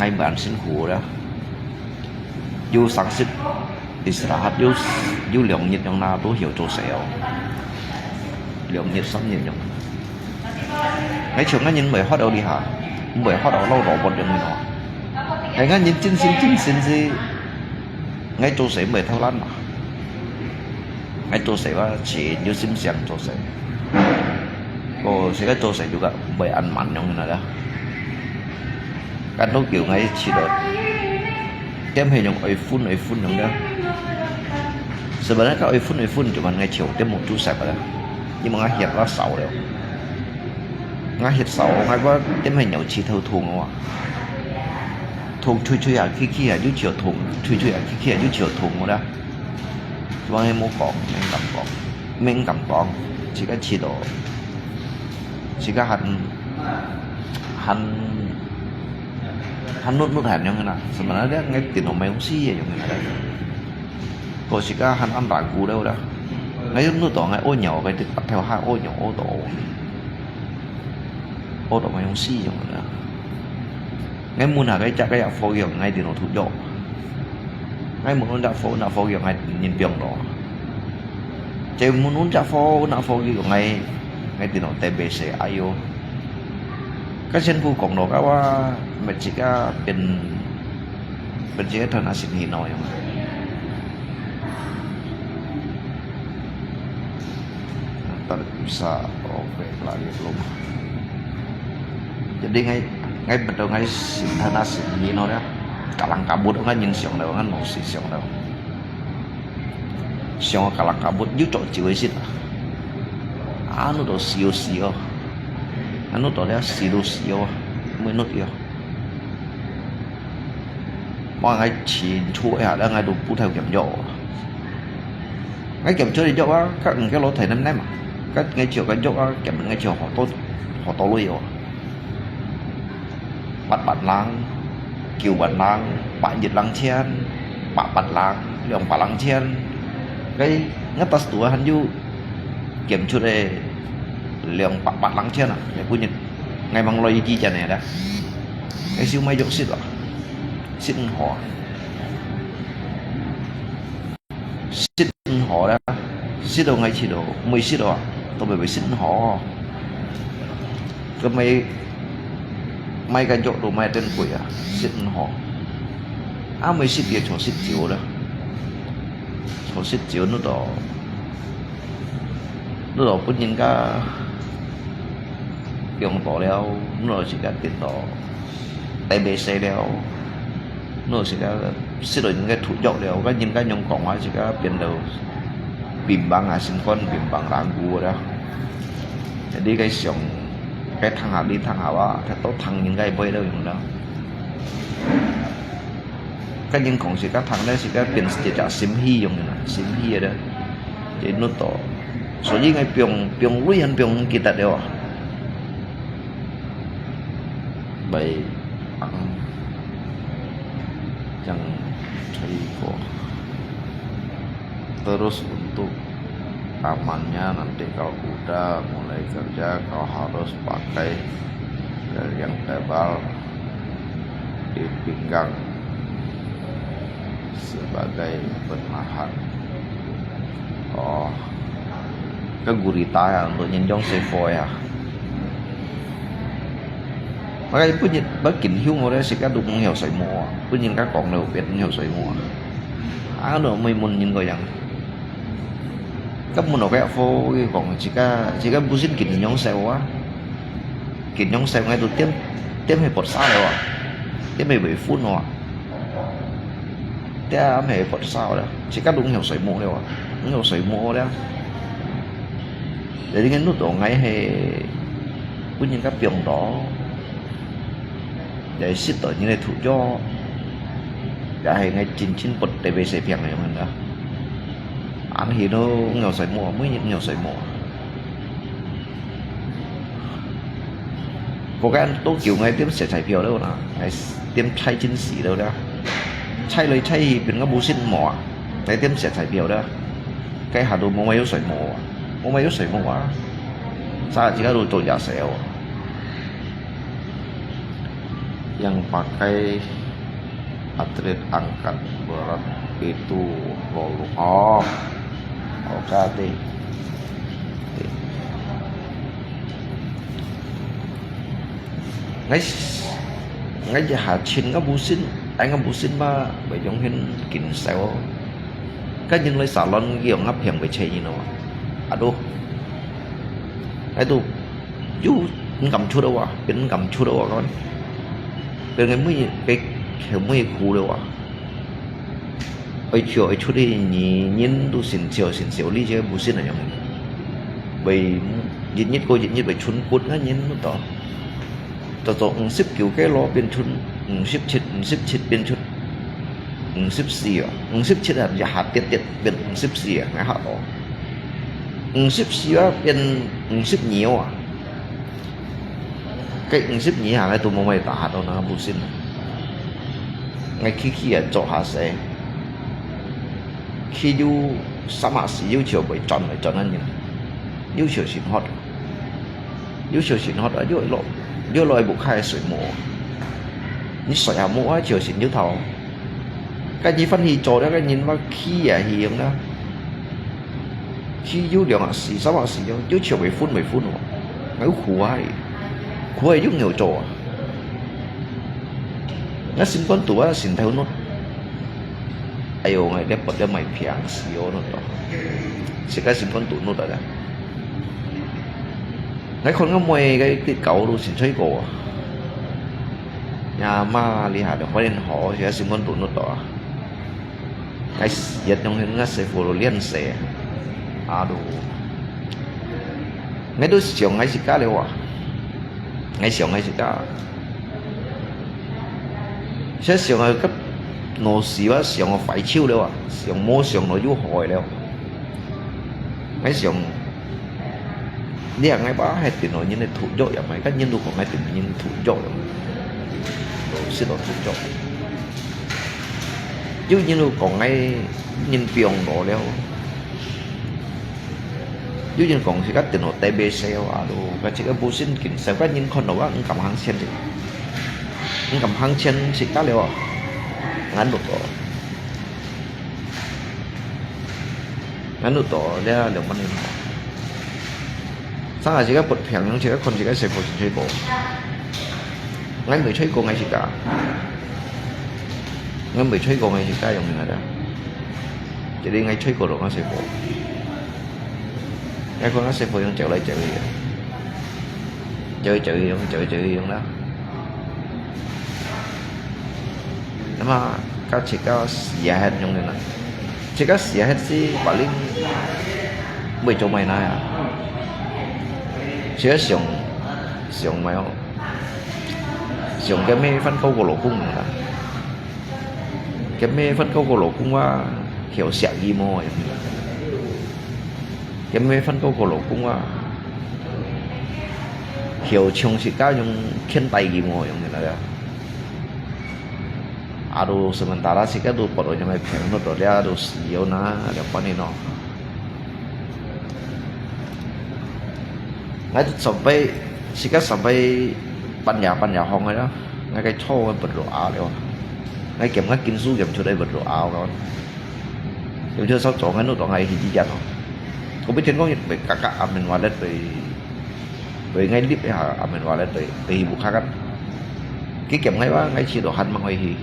Ngai man sin khu da. Yu sang sit. Istirahat有，有兩日樣啦，都曉做事哦。兩日、三日樣。𠊎像𠊎人毋會學到這下，毋會學到老robot樣个咯。哎，𠊎人真心真心是，𠊎做事毋會偷懶嘛。𠊎做事話，全有心想做事。哦，自家做事就个毋會恁慢樣个啦。 Kan都叫𠊎去到，點係用愛分愛分樣个。Sebenarnya ka愛分愛分，就問𠊎就點無煮食个，因為𠊎血啦少了。𠊎血少，𠊎个點係尿刺頭痛啊，痛吹吹啊，起起啊，又就痛，吹吹啊，起起啊，又就痛个啦。就係無講，免敢講，免敢講，自家試到，自家還還還努努還樣个啦，sebenarnya𠊎電腦無用死个樣个啦。 Kau sika han am ragu leo dah. Ngai yun nu to ngai ô nhau cái tip bắt theo ha ô nhau ô tô. Ô tô ngai yong si yong dah. Ngai mun ha cái chắc cái yak phô yong ngai di no thu yo. Ngai mun un dak phô dak phô yong ngai nin biong lo. Che mun un dak phô dak phô yong ngai ngai di no te be se ayo. Cái sen phu kong lo cái wa mệt sika pin pin sika thân asin hi no yong. Ntar bisa robek lagi belum. Jadi ngai ngai betul ngai sintana sini no dah. Kalang kabut ngai nyin siang dah ngan mau si siang dah. Siang kalang kabut yu chok jiu sit. Anu to siu siu. Anu to dah siu siu. Menut yo. Wa ngai chin chua ya dah ngai tu pu thau kiam yo. Ngai kiam chua yo wa ka ngai lo thai nem nem. Ka ngai chua ka yo wa kiam ngai chua ho to ho to lo yo. Bát bát lang, kiu bát lang, bát yit lang chén, bát bát lang, liang bát lang chén. Cái ngắt tas tua han yu kiam chua de liang bát bát lang chén à. Ngai pu nyin ngai mang lo yi ji chan ne dah. Ngai siu mai yok sit lo. Sit ho. Sit ho dah. Sit lo ngai sit lo. Mui sit lo. To be be sit ho. Ke mai mai kan jok tu mai ten kui ah. Sit ho. A mui sit ye cho sit jiu dah. Cho sit jiu nu to. Nu to pun nyin ka. Yong to leo. Nu to sit ka tin to. Te be se leo. Nu sit ka. Sit lo nyin ka thu yok leo. Ka nyin ka yong kong a sit ka pin lo. Bim bang a sim kon bim bang rang gu dah. Jadi cái siang cái thang ha đi thang ha wa, cái to thang những cái bơi đâu yung đó. Cái những con sĩ cái thang đấy sĩ cái biển sĩ chả sim hi yung nè, sim hi đấy. Jadi nó to. Số gì ngay piong piong lui han piong kita đấy à. Vậy ang yang thấy có. Terus untuk amannya nanti kalau udah mulai kerja kau harus pakai tali yang tebal di pinggang sebagai penahan. Oh, cái gurita ya untuk nyin yong se foi ya. Maka pun nyin ba kin hiu mo le sika du mung hiu sai mo. Pun nyin ka kong le pet hiu sai mo. Ano mui mun nyin ko yang. Kap mun ok fo kong sika sika busin kin yong sai wa. Kin yong sai ngai tu tiêm tiêm he pot sa le wa. Tiêm he bui phun wa. Tiêm he pot sa wa. Sika du hiu sai mo le wa. Hiu sai mo le. Jadi ngai nu to ngai he pun nyin ka piong to. Jadi sit to nyin le thu jo. Ya he ngai chin chin pot te be se piang le man da. An hi no ngau sai mo, mui nyin ngau sai mo. Ko kan to kiu ngai tiêm se chai piao le na. Ngai tiêm chai chin si le da. Chai le chai hi pin ngau bu sin mo. Ngai tiêm se chai piao da. Cái hà đồ mua máy soi mua mua máy soi mua sao chỉ có đồ trộn giả sẹo yang pakai atlet angkat berat itu lolong oh oke deh ngai ngai je ha chin ngau bu sin ai ngau bu sin ba bai yong hin kin sao. Cái nhìn lấy salon kiểu ngắp hiểm với che nhìn nó. Aduh. Cái tu. Yu, ngắm chút đâu à, bên ngắm chút đâu à con. Bên cái mũi, cái kiểu mũi khu đâu à. 愛笑愛出去，你人都先笑先笑，你這个無信啊，樣。會一日過一日會春骨啊，人都到。到做五十九个咯，變春五十七，五十七變出五十四啊，五十七啊，一下跌跌變五十四啊，𠊎嚇到。五十四啊，變五十二啊。該五十二下，𠊎都無買打到那無信啊。𠊎去去啊，做下勢。 去又三下四又笑會轉來轉恁樣，又笑先喝，又笑先喝啊，又落又落屋下个睡目。你睡下目啊，笑先又頭。該你翻去做了个人，我去啊去樣啦。去又兩下四、三下四樣，又笑會昏會昏哦，𠊎又苦啊，苦啊又牛做啊。 𠊎心肝肚啊，心頭怒。哎喲，𠊎這發了賣平死哦，怒到。自家心肝肚怒到啊。𠊎看𠊎妹个結果都先衰過啊。呀媽，這下就發現好，自家心肝肚怒到啊。 𠊎死一樣，𠊎細伙都練死啊。啊都，𠊎都想𠊎自家了啊。𠊎想𠊎自家。這想啊，該腦屎啊，想啊壞手了啊，想無想到又好了。𠊎想， 你啊，𠊎爸係電腦人个毒藥，也毋係，該人都講𠊎電腦人毒藥，食到毒藥。有人都講𠊎人病老了，有人講自家電腦底背燒啊，都，該自家無信緊燒，該人看到啊，毋敢行前去，毋敢行前去，自家了啊，眼目哦。 𠊎都到了兩萬年好。上下自家發病，自家看自家細伙先衰過。𠊎毋係衰過𠊎自家，𠊎毋係衰過𠊎自家樣人來个。這裡𠊎衰過了𠊎細伙。𠊎看𠊎細伙樣走來走去个，走來走去樣，走來走去樣啦。 那麼，該自家死啊忒樣个啦。自家死啊忒係白領，會做麼个啊？自家想，想麼个哦？想該麼个翻高過老公啦。該麼个翻高過老公啊，曉惜佢無樣个。 該麼个翻高過老公啊，曉像自家樣款待佢無樣个啦。啊，都sementara自家都發到樣个病，都到了都死了那，了半年咯。𠊎都準備，自家準備半夜半夜放个啦，𠊎个草个不落啊了，𠊎撿𠊎金屬撿出來不落啊了。 有條手做𠊎都當𠊎去醫院咯。後尾天光日會嘎嘎阿明話咧對，對𠊎立一下阿明話咧對，對去屋下間。佢撿𠊎話，𠊎去到喊吂愛去。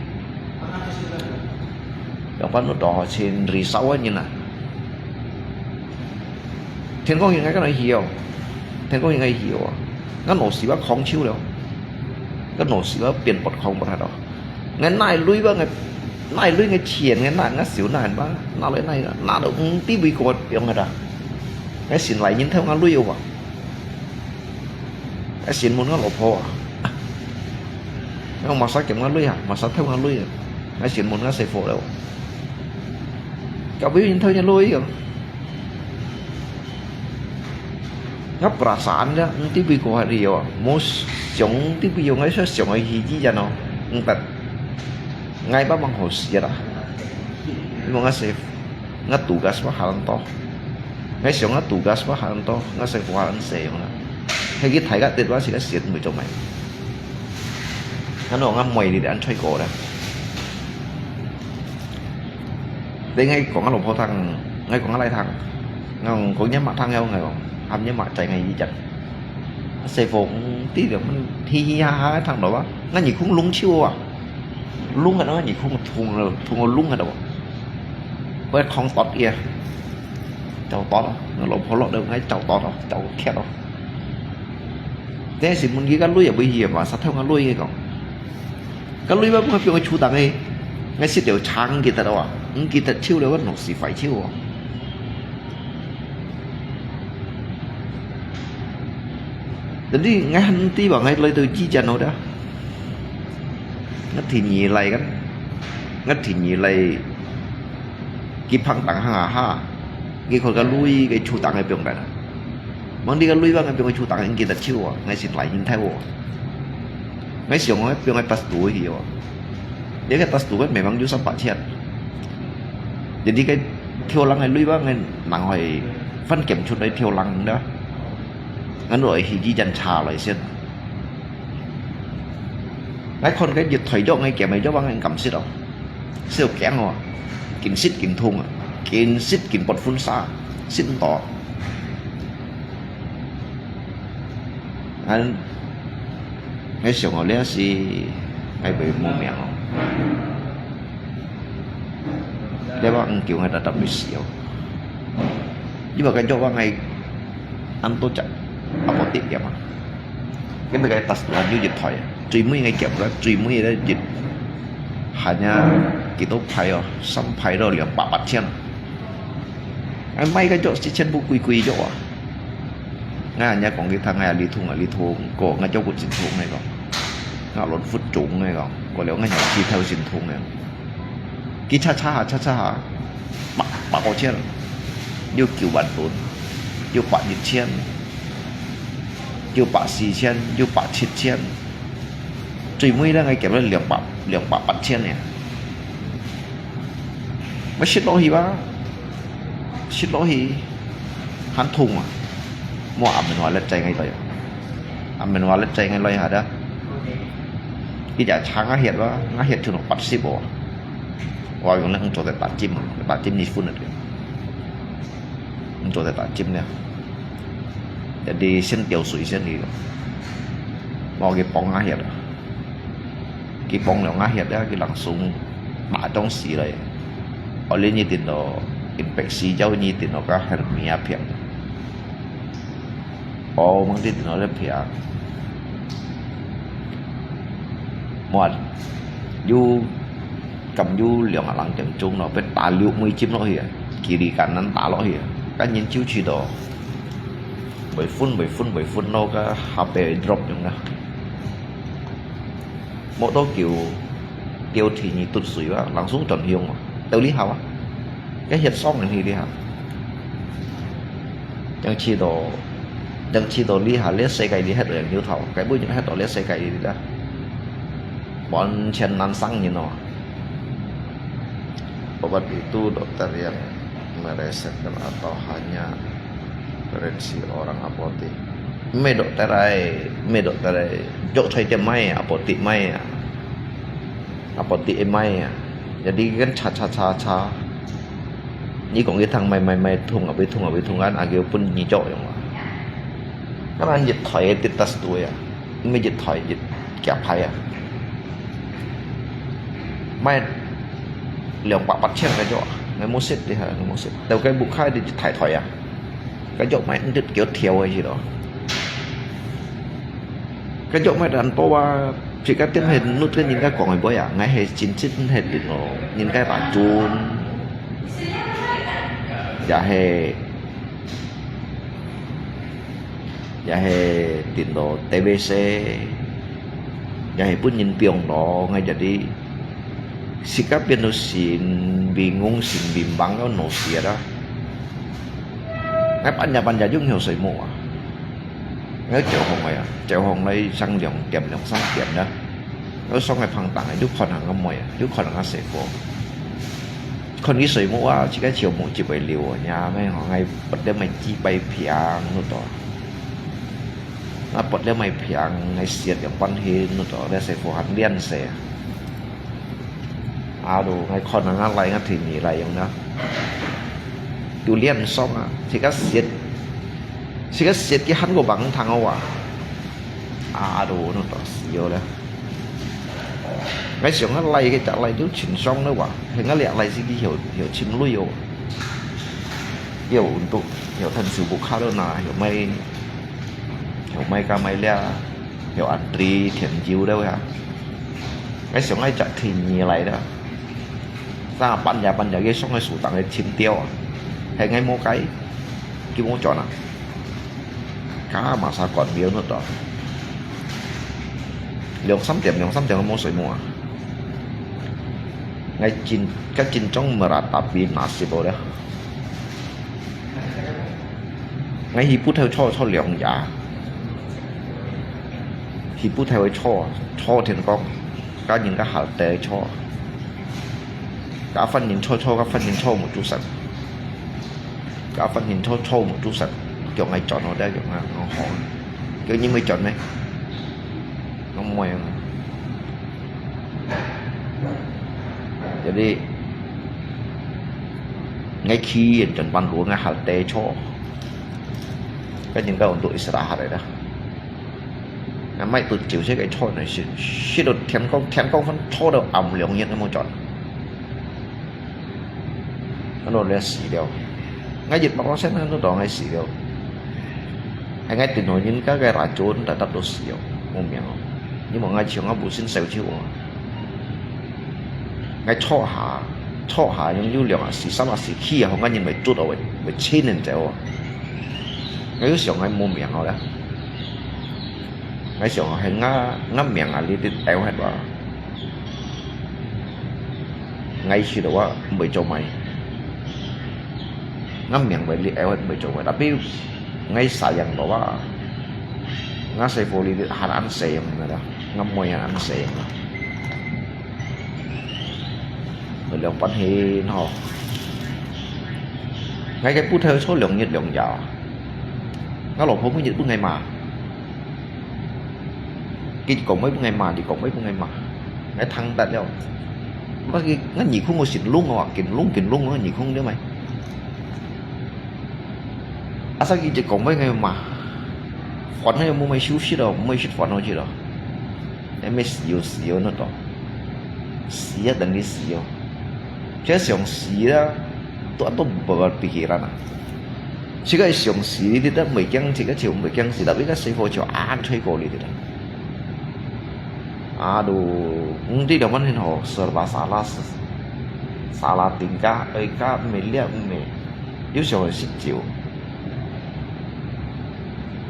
兩班都當好千里燒个人啊！天光日𠊎跟佢去哦，天光日𠊎去哦，𠊎老死話狂手了，𠊎老死話變不狂不下咯。 𠊎拿鐳吧，𠊎拿鐳，𠊎錢，𠊎拿，𠊎手拿吧，拿來拿，拿到毋知為何樣个啦。𠊎先來人偷𠊎鐳哦，𠊎先問𠊎老婆啊，𠊎麼儕撿𠊎鐳啊，麼儕偷𠊎鐳啊，𠊎先問𠊎細伙了。該有人偷你鐳哦？ 𠊎perasaan咧，毋知為何下了哦，無想，毋知為何，𠊎就想愛去醫院哦，毋得，𠊎爸吂好死啦。因為𠊎係，𠊎tugas吧還多，𠊎想𠊎tugas吧還多，𠊎係還細樣啦。係佢大家跌落去个時，毋會做咩。𠊎講𠊎妹你等吹過啦。 Tapi𠊎講𠊎老婆聽，𠊎講𠊎倈聽，𠊎講講若媽聽了，𠊎講喊若媽載𠊎去醫院。細伙，嗯，知了，嗯，嘻嘻哈哈聽到啊，𠊎耳空聾手啊，聾啊，𠊎耳空痛了，痛到聾啊都。𠊎囥峇佢啊，走峇啊，𠊎老婆落了，𠊎走峇咯，走峇咯。但係問佢个鐳也毋去啊嘛，煞偷𠊎鐳个講。 該鐳吧，分𠊎放个手頂个，𠊎食條長个得到啊。毋記得手了，𠊎腦屎壞手哦。Jadi，𠊎還知話，𠊎來到醫院後的。𠊎第二來kan，𠊎第二來，佢放當下下，佢看个鐳，佢手當个放在那。望你个鐳吧，𠊎放个手當个，毋記得手哦，𠊎先來人頭哦。 𠊎想講放个tas tu去哦。這个tas tu个memang有三百千。Jadi个跳浪个鐳吧，𠊎人會翻檢出來跳浪的。𠊎來去醫院查來先。𠊎看个一台藥，𠊎檢个藥，𠊎敢食哦。 小驚哦，緊食緊痛啊，緊食緊發昏沙，食毋到。𠊎，𠊎想哦，這係𠊎會無命哦。這話毋久𠊎特特會死哦。因為該藥啊，𠊎恁多隻，啊，無得了嘛。 Cái cái tas tu還有一台啊，最尾个檢个，最尾个一，hanya幾多排哦，三排到兩百八千。哎，買个藥是全部貴貴藥啊。哎，人家講佢聽，哎，你痛啊，你痛，過，𠊎腳骨真痛，𠊎講，𠊎輪腹腫，𠊎講，過了，𠊎娘膝頭真痛，𠊎講。 佢查查下，查查下，百，百多千，有九萬多，有百一千，有百四千，有百七千，最尾呢，𠊎減到兩百，兩百八千呢。𠊎食落去吧，食落去，還痛啊！莫阿明話let's say𠊎來，阿明話let's say𠊎來下的，佢就查𠊎血吧，𠊎血就八十哦。 我用恁做得打針，打針你分了，毋做得打針了。Jadi先吊水先去，我去幫𠊎血啊，去幫了𠊎血啊，佢langsung打東西來。哦，你一定要infeksi，叫你一定要个hernia病。哦，問你一定要个病。莫，有 敢有兩个人點鐘咯，被打六枚針落去啊，kiri kanan打落去啊，該人就去到，會昏會昏會昏咯，該下背drop樣啊。無多久，吊第二滴水啊，langsung轉向啊，到這下啊，該血爽人去這下。正去到，正去到這下，這世界裡歇到人有頭，該尾人歇到這世界裡啦。 完全難生人哦。Obat itu dokter yang meresepkan atau hanya referensi orang apotek? Mê dokter ai, mê dokter ai. Jok chai tiêm mai, apotek mai, apotek mai. Jadi kan cha cha cha cha. Ni kong cái thằng mày mày mày thùng ở bên thùng ở bên thùng ăn agil pun ni jok yang. Kan ăn dịch thoại titas tu ya. 毋係一台一幾排啊？買兩百八千个藥啊，𠊎無食，你看，𠊎無食。到該屋下就一台台啊，該藥買毋得幾條个去咯。該藥買恁多啊，自家店係摎个人家講个話啊，𠊎係真正係咯，人家打針，也係 也係顛倒TBC，也係分人放咯，𠊎jadi自家變到神bingung、神迷茫，要腦死啊！𠊎半夜半夜用曉睡目啊！𠊎走風个啊，走風來上兩點、兩三點啦。 有上个放蕩个，有看人个妹啊，有看人个細伙。看佢睡目啊，自家笑目就會流啊，呀，咩吼，𠊎不得買幾百平，你知道。啊，不得買平，𠊎食兩半天，你知道，這細伙還練死啊。啊，都，𠊎看人个來，𠊎天你來用啦。有練爽啊，自家食，自家食佢還過bằng thằng啊。 啊，都，你知道，死了啦。𠊎想啊，來个隻來都清爽了哇，係𠊎這來自己曉，曉尋鐳哦。曉運動，曉趁手部卡到那，曉買，曉買加買了，曉安tri天酒了呀。𠊎想𠊎隻天你來了。三半夜半夜个上个樹頂个尋鳥啊，係𠊎無該，佢無轉啊。該麼儕管佢个到。兩三點，兩三點都無睡目啊。𠊎真，該真正meratapi nasib了。𠊎去不頭坐，坐兩夜。去不頭个坐，坐天光，跟人家下底坐。 該番人坐坐，該番人坐無做事。該番人坐坐無做事，叫𠊎轉好，叫𠊎好。叫你會轉咩？我毋會啊。Jadi，𠊎去人轉半路，𠊎下底坐。跟人家untuk istirahat來啦。 啊，買到朝食个坐呢，食，食到天光，天光分坐到暗兩日都無轉。啊，落來死了。𠊎一百percent都當𠊎死了。係𠊎聽到人家个racun，tetap都死了，無命哦。因為𠊎像𠊎無信受咒哦。 𠊎坐下，坐下用有兩啊四、三啊四氣啊，好，𠊎認為捉到會，會千人走啊。𠊎有想𠊎無命好了。𠊎想係𠊎，𠊎命啊，你得out忒啊。𠊎知道啊，毋會做麼个。𠊎命會你out忒，毋會做麼个。Tapi 𠊎sayang到啊。𠊎師傅你還恁sayang个啦，𠊎妹還恁sayang啦。兩半天吼。𠊎个不頭坐兩日兩夜啊。𠊎老婆每日分𠊎罵。佢講話分𠊎罵，佢講話分𠊎罵。𠊎聽得了。𠊎，𠊎耳空个心癢啊，緊癢緊癢，𠊎耳空了咩？ Asal佢一講話，𠊎嘛，煩到無乜休息咯，無乜食飯好食咯。還沒死又死又那種，死啊等於死哦。這想死啊，都都無辦法pikiran啊。這個想死，你都未驚，這個就未驚死，tapi kan師傅就安推過你的。Aduh，嗯，這兩萬年吼，serba salah，salah tingkah，哎，ka，毋係了，毋係。 有時候係食酒。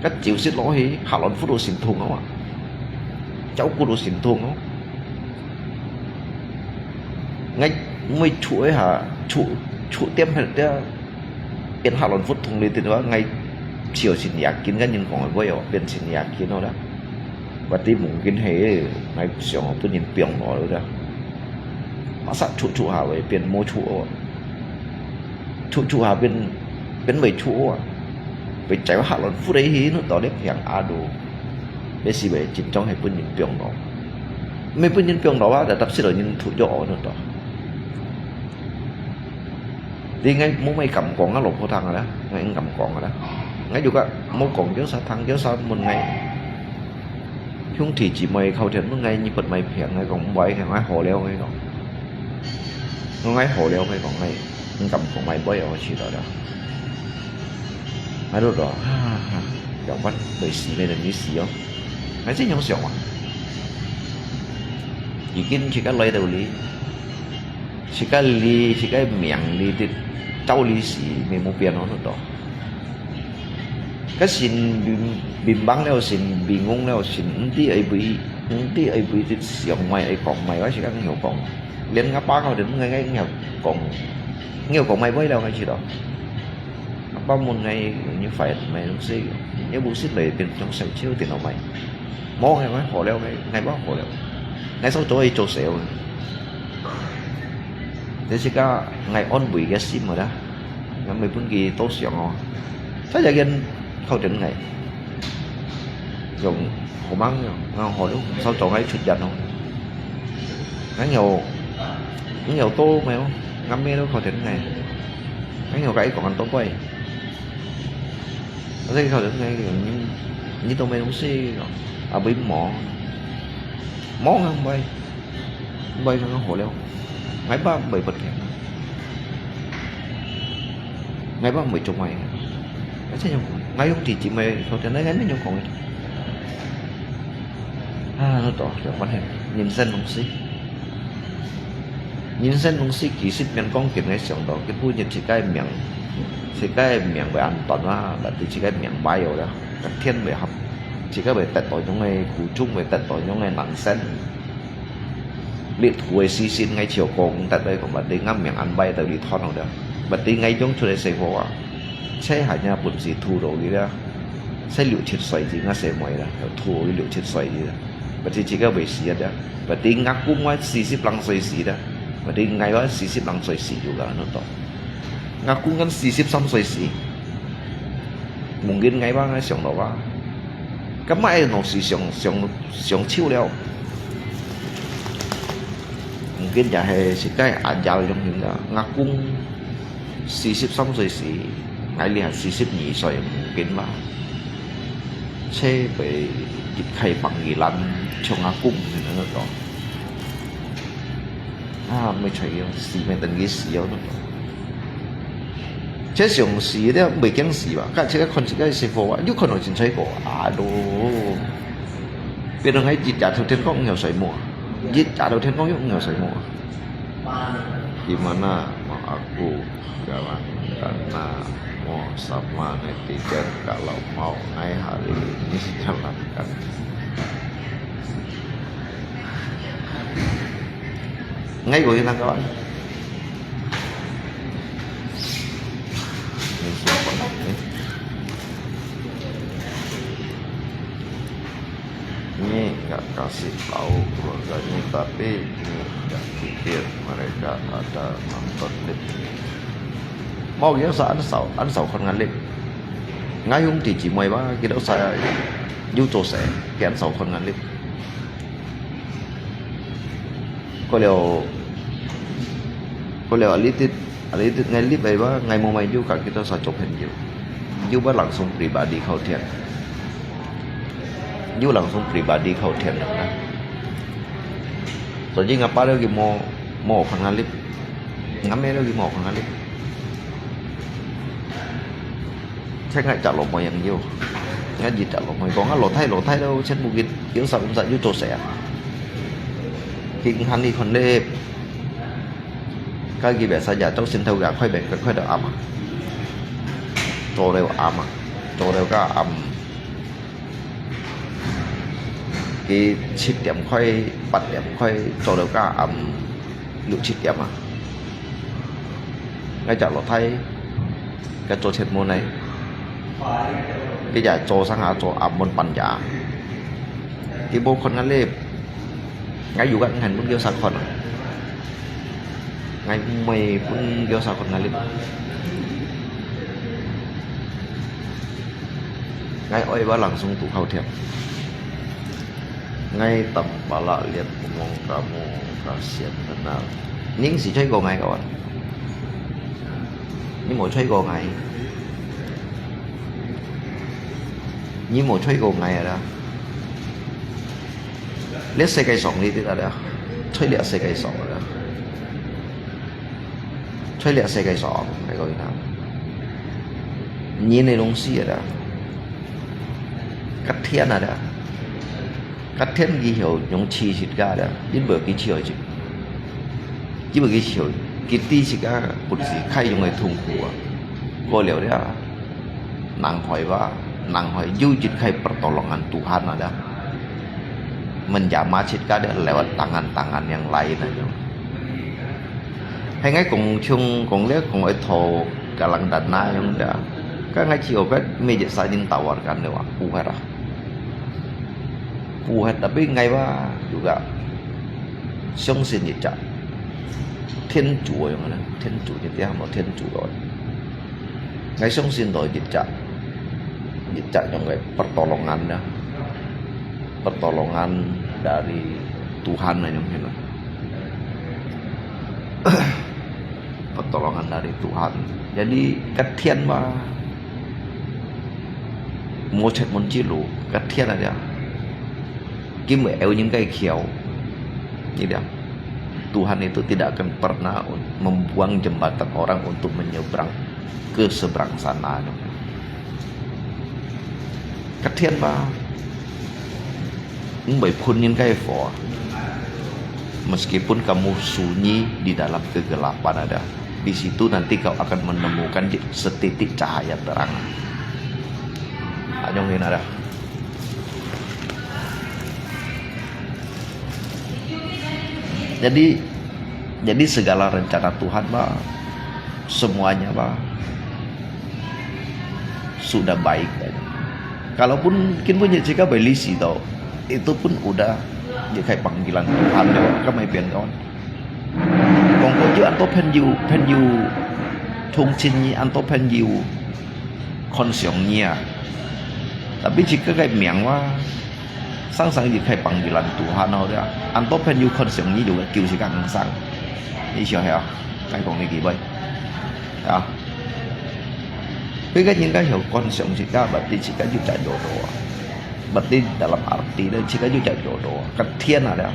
該酒食落去，下輪腹都心痛啊嘛，腰骨都心痛哦。𠊎每出一下，出，出店忒了，變下輪腹痛了，對吧？𠊎就先也緊，跟人講話哦，變先也緊好了。Berarti mungkin係，𠊎想哦，分人放落了。Masa出出下會變無出哦？ 出出下變，變會出啊。會走下輪腹个去，到底平阿路。這是會真正係分人放落。毋係分人放落啊，就踏實了人出咗哦，到。你應該無乜敢講啊，老婆聽啊啦，𠊎應敢講啊啦。𠊎就講，無講，叫啥聽，叫啥問𠊎。 兄弟姊妹靠天問𠊎，你分麼个病？𠊎講，毋會，𠊎好了，𠊎講。𠊎好了，𠊎講，𠊎毋敢講，𠊎毋會，𠊎知道了。𠊎都講，哈哈，有關，會死，會等於死哦。𠊎真樣想啊。已經自家來到這，自家這，自家命這，這，照理是，無無變哦，都。 該心bimbang了，心bingung了，心毋知愛為，毋知愛為這想麼个愛講麼个，𠊎自家毋曉講。連𠊎爸佢都毋愛，𠊎毋曉講，毋曉講麼个話了，𠊎知道。𠊎爸問𠊎，你煩麼个東西？你無食來變成小丑定到麼个？無，𠊎好了，𠊎，𠊎爸好了。𠊎早早去做事了。這自家𠊎安慰个心个啦。 𠊎毋會分佢多想哦。在這間靠近𠊎，用好忙用，𠊎好了，早早𠊎出院哦。𠊎有，𠊎有多沒有？𠊎咩都靠近𠊎。𠊎有个一個人多貴。我在靠近𠊎，你，你都沒東西咯，啊，不忙，忙啊，不。 毋會講好了，𠊎爸毋會發病，𠊎爸毋會做麼个，𠊎真樣講，𠊎兄弟姊妹，昨天𠊎，𠊎恁樣講个。啊，都到，就發現人生東西，人生東西幾十年光景个想到，佢本日自家个命，自家个命會恁短啊，berarti自家命壞了啦，隔天會合，自家會得到種个苦衷，會得到種个人生。你圖个事情，𠊎就講得來講，berarti𠊎命恁壞到你斷了啦，berarti𠊎用出來生活啊，這下也本事圖到你啦，才六七歲字，𠊎細妹啦，圖到你六七歲字啦。 Berarti自家會死啊，berarti ngaku𠊎四十零歲死啦，berarti𠊎話四十零歲死juga，你懂？Ngaku𠊎四十三歲死，mungkin𠊎話𠊎想到啊，該麼个東西想想想久了，mungkin也係自家ajal用心个，ngaku 四十三歲死，𠊎這下四十二歲，mungkin吧。車被一開放一爛，像阿公恁樣个。啊，毋會吹哦，死毋等佢死哦，恁樣。這想死了，毋會驚死吧？看這个看這个師傅啊，又看到真吹過，啊都，變成𠊎一夜到天光毋曉睡目，一夜到天光又毋曉睡目。 Di mana mak aku, kawan kana mo sama netizen kalau mau ngai hari ini jalankan. Ngai ko yun ang kawan. Ini semua pernah ini. Nyi nggak kasih tahu keluarganya, tapi Nyi nggak pikir mereka ada nonton live ini. Mau kito sa ăn sầu, ăn sầu khon ngăn live. Ngai hung ti chỉ môi ba, kito sa yu cho se, kian sầu khon ngăn live. Có điều, có điều, a little, a little, ngai live ba, ngai mo mai yu ka kito sa cho phen yu. Yu ba langsung pribadi khâu thian. Yu langsung pribadi khâu thian na. Soalnya ngapa dia ki mo, mo khon ngăn live. Ngắm mê đâu ki mo khon ngăn live. Thế ngại chả lỗ môi yang yu. Ngại gì chả lỗ môi. Có ngại lỗ thay, lỗ thay đâu. Chết mù gịt. Yu sa, yu sa, yu cho se. Khi ngăn đi khon live. Cái gì bé sa giả trong xin thâu gà khoai bé, khoai đâu ấm à. Cho đâu ấm à. Cho đâu cá ấm. Kì chit tiêm khoai, bát tiêm khoai, cho đâu cá ấm, lũ chit tiêm à. Ngay chả lọt thay, cái cho chết môn này. Cái giả cho sang hà cho ấm môn pan giả. Kì bố khôn ngăn lếp. Ngai yu gak ngan pun kio sa khon. Ngai mei pun kio sa khon ngai lit. Ngai oi ba langsung tu khâu thiam. Ngai tam pala liat umong kamu kasian benar. Ning si choi ko ngai kawan. Ni mo choi ko ngai. Ni mo choi ko ngai ada. 這世界上呢啲啊，在這世界上啊，在這世界上，係講啊，人个東西啊，甲天啊，甲天佢曉用試自家啊，因為佢試自，因為佢試，佢知自家本事，開用个痛苦啊，過了了。 Nang hoi ba, nang hoi yu jit khai pertolongan Tuhan ada. Menjamah sit kada lewat tangan-tangan yang lain aja. Hai ngai kong chung kong le kong oi tho kalang dana yang da. Ka ngai chi obat me je sa jin tawarkan le wa. Puhat ah. Puhat tapi ngai ba juga 相信一隻天主个樣呢，天主一隻無天主个。 Ngai 相信到一隻，一隻樣个 pertolongan dah. Pertolongan dari Tuhan lah yang kena. Pertolongan dari Tuhan. Jadi, katian mah, mo chat mon cilu, katian aja. Kim eu nyim kai khiau. Tidak. Tuhan itu tidak akan pernah un-, membuang jembatan orang untuk menyeberang ke seberang sana. Katian ba, mbai phun nyim kai fo. Meskipun kamu sunyi di dalam kegelapan ada, di situ nanti kau akan menemukan setitik cahaya terang. Anyong ini ada. Jadi, jadi segala rencana Tuhan, Pak, semuanya, Pak, sudah baik. Kalaupun kin pun jika berlisi tau, itu pun udah jika panggilan Tuhan tau, kan mai pian kawan. Kong ko ju anto phen yu, phen yu, thung chin ni anto phen yu, kon siong ni a. Tapi jika kai miang wa, sang sang jika panggilan Tuhan tau dia, anto phen yu kon siong ni juga kiu si kang sang. Ni siapa ya? Kai kong ni kibai. Ya. Bagi kan jika hiau kon siong jika, berarti jika ju cak jodoh. Berarti dalam arti dia jika ju cak jodoh. Ketian ada.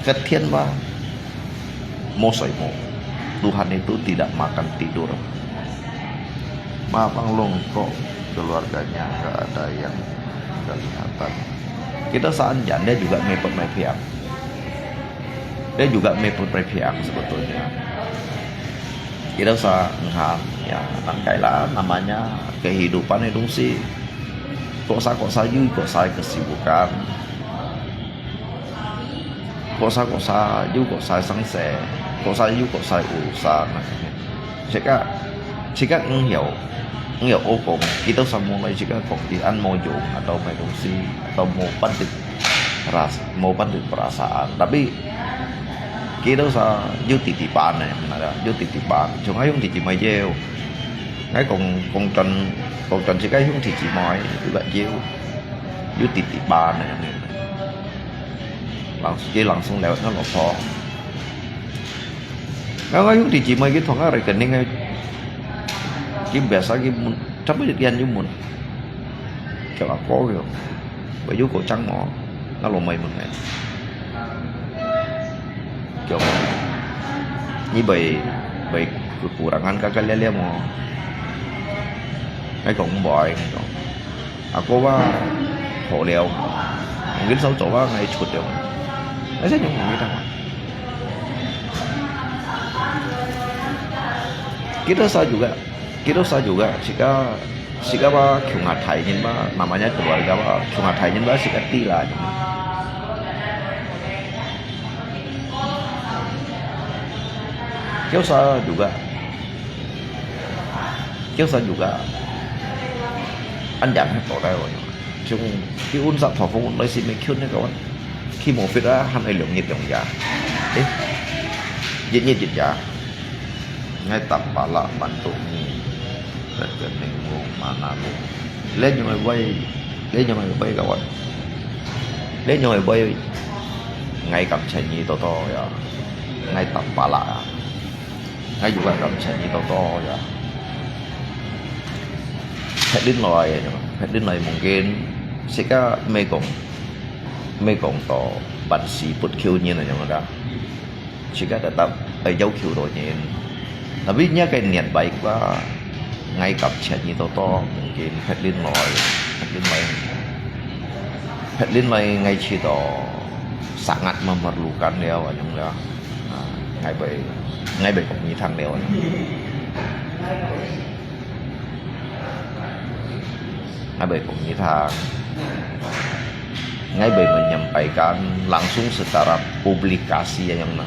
Ketian mah. Mo soi mo. Tuhan itu tidak makan tidur. Mapang longkok keluarganya nggak ada yang kelihatan. Kita sa anjan dia juga mepet mepiak. Dia juga mepet mepiak sebetulnya. Kita sa ngan, ya, nangkai lah namanya kehidupan itu sih. Kok sa kok sa yu kok sa kesibukan. Kok sa kok sa yu kok sa sang se, kok sa yu kok sa urusan. Cika, cika ngiau, ngiau okong, kita semua cika kok di an mo jong atau mai dongsi atau mo pandit ras, mo pandit perasaan. Tapi kita sa yu titipan eh, mana yu titipan. Cuma yung titipan jeu. Ngai kong kong chon kong chon cika yung titipan itu gak jeu. Yu titipan eh. Langsung, langsung lewat ngan lopok. Ngan ngai yung di jimai ki thong a rekening ai. Ki biasa ki mun, tapi di tian yung mun. Kaya ko yo. Bai yu ko chang mo. Ngan lo mai mun ngai. Kaya ni bai, bai kekurangan kakak lia-lia mo. Ngai kong bai ngai kong. Ako ba, hổ liao. Mungkin sau chok ba ngai chut liao. Ngai sa nyong mungkin tang. Kita sa juga, kita sa juga, sika, sika ba kiung atai nyin ba, namanya keluarga ba, kiung atai nyin ba, sika tila nyin. Kita sa juga, Kiusa juga. An yang hai tao dai wan. Chung ki un sa thao phung lai si me kiun ne kawan. Ki mo fit a han ai liong yit liong ya. Eh. Yit yit yit ya. Ngai tap pala man tu ni. Kat kat ning mo mana mo. Le nyong ai bai. Le nyong ai bai kawan. Le nyong ai bai. Ngai kam chen ni to to ya. Ngai tap pala. Ngai juga kam chen ni to to ya. Phet lin loi, phet lin loi mungkin sika mei kong, mei kong to ban si put kiu nyin na nyong da. Sika tetap ai yau kiu to nyin. Tapi nya kai niat baik ba ngai kam chen ni to to mungkin phet lin loi, phet lin loi. Phet lin loi ngai chi to sangat memerlukan liao anyong liao. Ah, ngai bai, ngai bai kong ni thang liao. Ngai bai kong ni thang. Ngai bai menyampaikan langsung secara publikasi anyong na.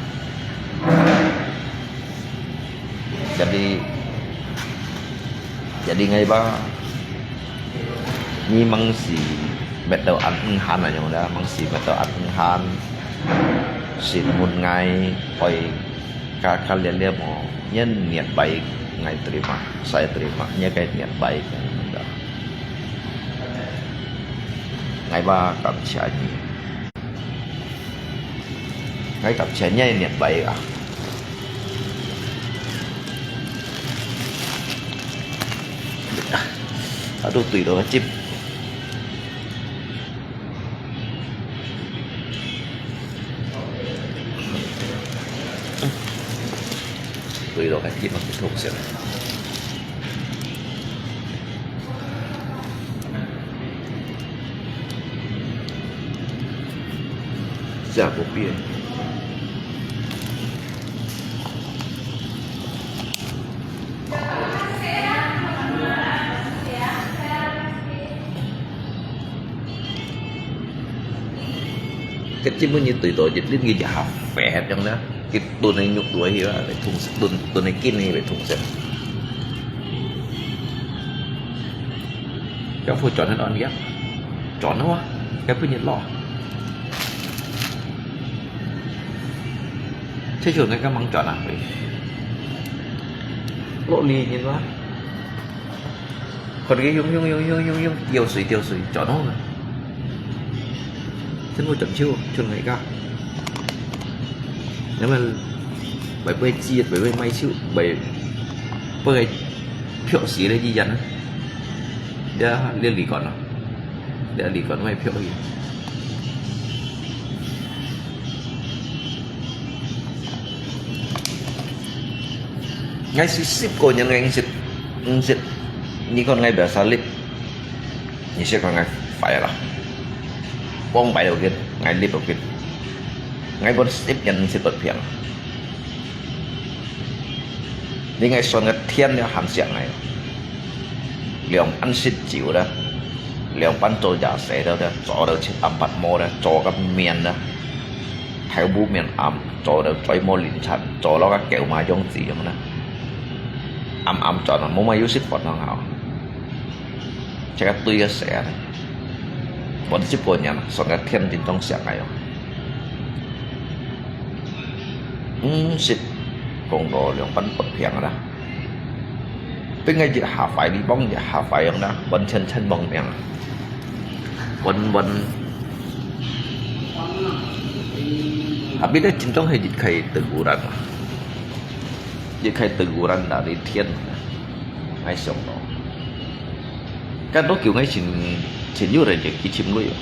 Jadi, jadi ngai ba, ni mang si met tau an eng han anyong da, mang si met tau an eng han, sin mun ngai, oi, ka, ka lia lia mo, nyen niat baik ngai terima, saya terima, nyen kai niat baik anyong da. Ngai ba kam sia ni. Ngai kam sia ni niat baik ah. Aduh, tui lo chip. Tui lo kan chip mak thuk siang. Siapa pia? 佢今晡日對到一輪佢一下發樣呢，佢燉个肉都去啦，來通食，燉，燉个筋去來通食。佢會轉去安樣，轉咯啊，佢不日落。這就那個忙轉啊，落雨人嘛。 看佢用用用用用用，吊水吊水，轉好啦。全部轉手，轉來家。那麼，白白煮，白白賣手，白，白白漂死了一樣啊。呀，這里管啊，這里管賣漂去。 𠊎係十過年，𠊎毋識，毋識，你看𠊎biasa live，你識看𠊎壞啦。光擺到佢，𠊎live到佢，𠊎本十年毋識發病。你𠊎算个天了還惜𠊎，兩班食酒了，兩班做夜市了，做到七暗八無了，做个面了。 頭晡面暗，做到嘴無靈燦，做到个狗嫲樣子樣啦。暗暗轉啊，無麼有食飯通好。這個對个事啊，本十過年啊，算个天頂中上來哦。毋識講到兩班發病啦。 分𠊎一下壞，你幫一下壞樣啦，完全全亡命啊。完完。Tapi咧，真正係一開teguran啊，一開teguran dari天啊，𠊎想到。該多久𠊎尋，尋有人就去尋鐳啊，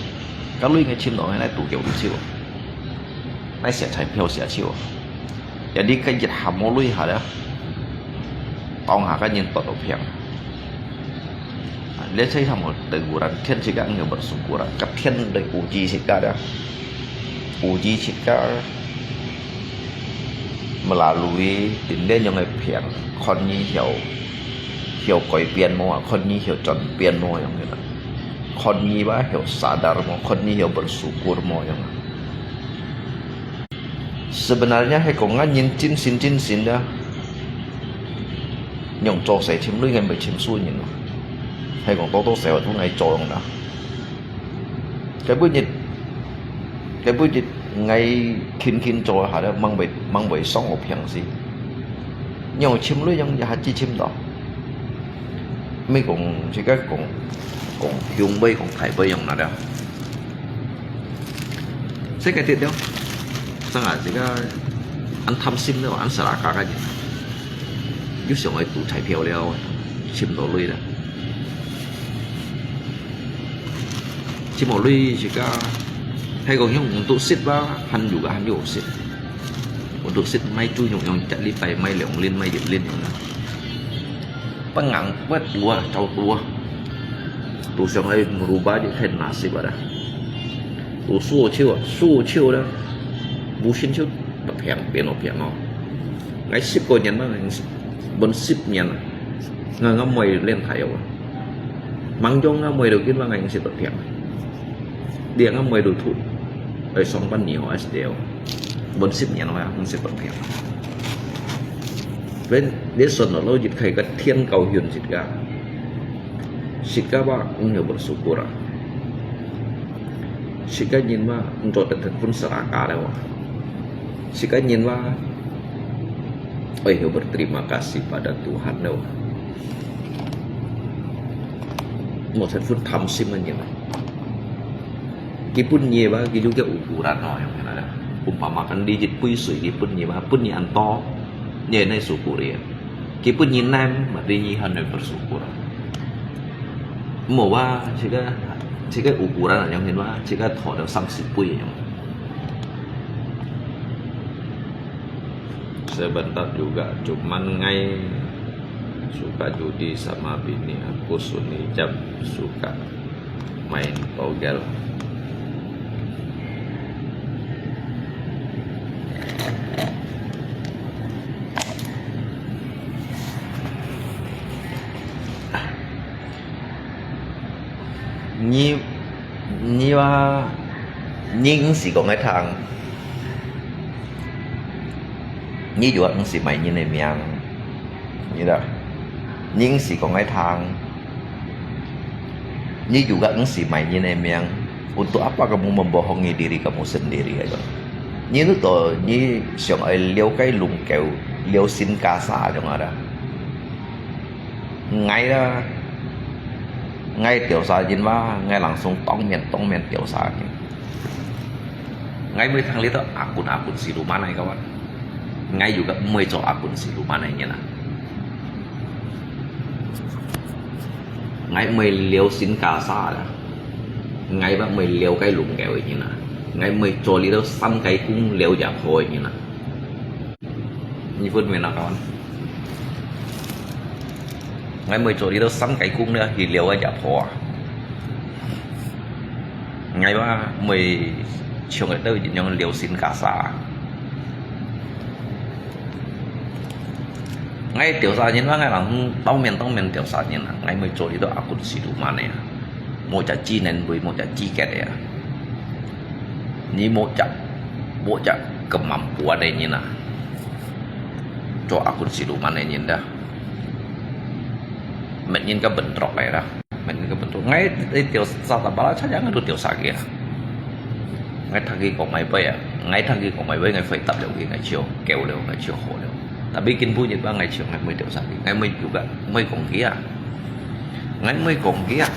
該鐳𠊎尋到，𠊎來賭球你手啊。 來寫彩票寫手啊。Jadi該一下無鐳下了，當下个人都都平。啊，這世上無teguran，天自家有bersyukur啊，个天的uji自家的，uji自家melalui天天樣个平，看你曉，曉改變無啊，看你曉轉變無樣个啦，看你吧曉sadar無，看你曉bersyukur無樣啊。 Sebenarnya係講𠊎人盡心盡心个，用做事尋鐳个，毋係尋輸人嘛。係講多多少少都愛做用啦。該本日，該本日𠊎勤勤做一下咧，吂會，吂會爽我平時。用尋鐳用一下子尋到。毋係講自家講，講雄偉講大偉用哪了。 世界跌了，真啊，自家恁貪心了，恁serakah个人，又想愛賭彩票了，尋到鐳了。尋到鐳自家，係講用untuk食吧，還有个還有食。Untuk食買豬肉用一禮拜買兩輪，買一輪用啦。 Pengang buat dua, cau dua. Tu siyang ai merubah je kan nasib ada. Tu suo ciu, suo ciu dah. Busin ciu, piang, piang, piang. Ngai sip ko nyan ma, ngai sip, bon sip nyan. Ngai ngamoi len thai wa. Mang jong ngamoi do kin ma ngai sip piang. Dia ngamoi do thu. Ai song pan ni ho as deo. Bon sip nyan wa, ngai sip piang. Ven, ven son lo, lo jit khai ka thien kau hyun sit ka. Sit ka ba, ung yo bersyukur ah. Sit ka nyin ba, ung jot dan pun serakah leo. Sit ka nyin ba, oi, yo berterima kasih pada Tuhan leo. Mo sen pun tham sim nyin. Ki pun nyi ba, ki juga ukuran no, yang mana. Umpama kan di jit pui sui, ki pun nyi ba, pun nyi anto, nyi nai syukur ya. Ki pun nyi nem, berarti nyi han bersyukur. Mo ba, jika, jika ukuran yang hin ba, jika thot samsipui yang. Sebentar juga, cuman ngai suka judi sama bini aku, sunyi jam suka main togel. Nyi, nyi ba, 你毋使講个聽，你又毋使買人个命，你知道？你毋使講个聽，你又毋使買人个命。Untuk apa kamu membohongi diri kamu sendiri aja? 你都，你想愛了解弄狗，了心加沙種啊啦。 𠊎啦，𠊎調查人嘛，𠊎langsung當面當面調查人。𠊎毋會聽你兜akun-akun siluman个話，𠊎又个毋會做akun siluman个人啊。𠊎毋會了心加沙啦，𠊎乜毋會了解弄狗个人啊，𠊎毋會做你兜三界公了若婆个人啊。 你分明啊，kawan。𠊎毋會做你兜三界公了，去了个若婆啊。𠊎嘛毋會像个兜人樣了心加沙。𠊎調查人嘛，𠊎人當面當面調查人啊，𠊎毋會做你兜akun siluman个啊。 無隻技能，無隻資格个啊。你無隻，無隻kemampuan个人啊，做akun siluman个人啦。Mat人ka bentrok个啦，mat人ka bentrok。𠊎，你調查到巴拉，查樣都調查佢啊。𠊎聽佢講買杯啊，𠊎聽佢講買杯，𠊎回答了佢，𠊎就夠了，𠊎就好了。Tapi今晡日吧，𠊎就，𠊎毋會調查佢，𠊎毋會有个，毋會講佢啊。 𠊎毋會講佢啊。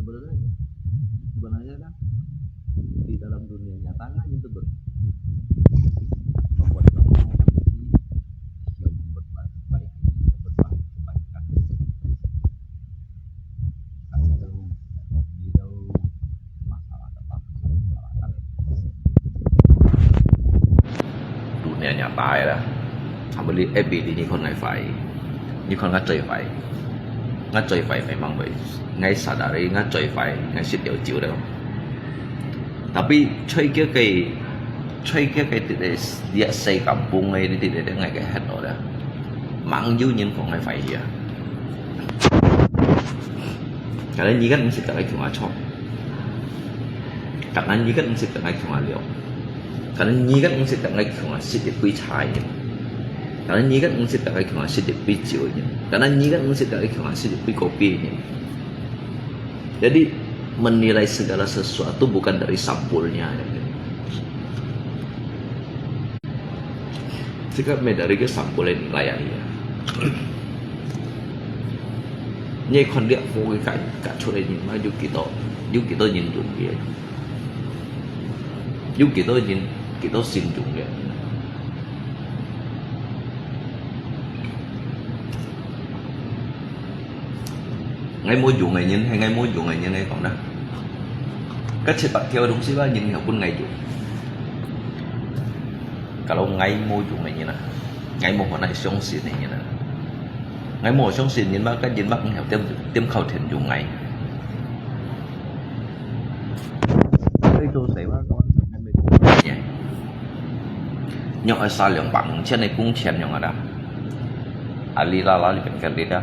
Sebenarnya, sebenarnya kan, di dalam dunia nyata kan itu ber-, membuat kamu yang berbuat baik, berbuat kebaikan. Kan itu, itu masalah apa? Masalah kan. Dunia nyata ya lah. Apa li, eh, bili ni kon ngai fai. Ni kon ngai cai fai. Ngai cai fai memang baik. Ngai sadari, ngai cai fai, ngai sit liao jiu liao. Tapi cai kia kai, cai kia kai tidak lihat saya kampung ai tidak ngai kai hat lo dah. Mang jiu nyin kong ngai fai ya. Kalau ni kan mesti tak kai cuma cok. Kalau ni kan mesti tak kai cuma liao. Kah nan nyi kan ung sit tak ngai kiung a sit dik pui chai nyen. Kah nan nyi kan ung sit tak ngai kiung a sit dik pui jiu nyen. Kah nan nyi kan ung sit tak ngai kiung a sit dik pui kopi nyen. Jadi, menilai segala sesuatu bukan dari sampulnya. Sikap me dari ke sampul nilai aja. Nyi kon liak fo ke kai, kai chut nyen, ma yu kito, yu kito nyen dung ye. 有幾多人，幾多信眾个？𠊎無用个人，係𠊎無用个人，𠊎講啦。該七百條个東西吧，人係分𠊎用。Kalau𠊎無用个人啊，𠊎無可能相信个人啊。𠊎無相信人嘛，該人嘛毋曉點，點靠天用𠊎。該做事嘛，講𠊎若愛使兩百五千个工錢樣啊啦，啊哩啦啦哩變个哩啦。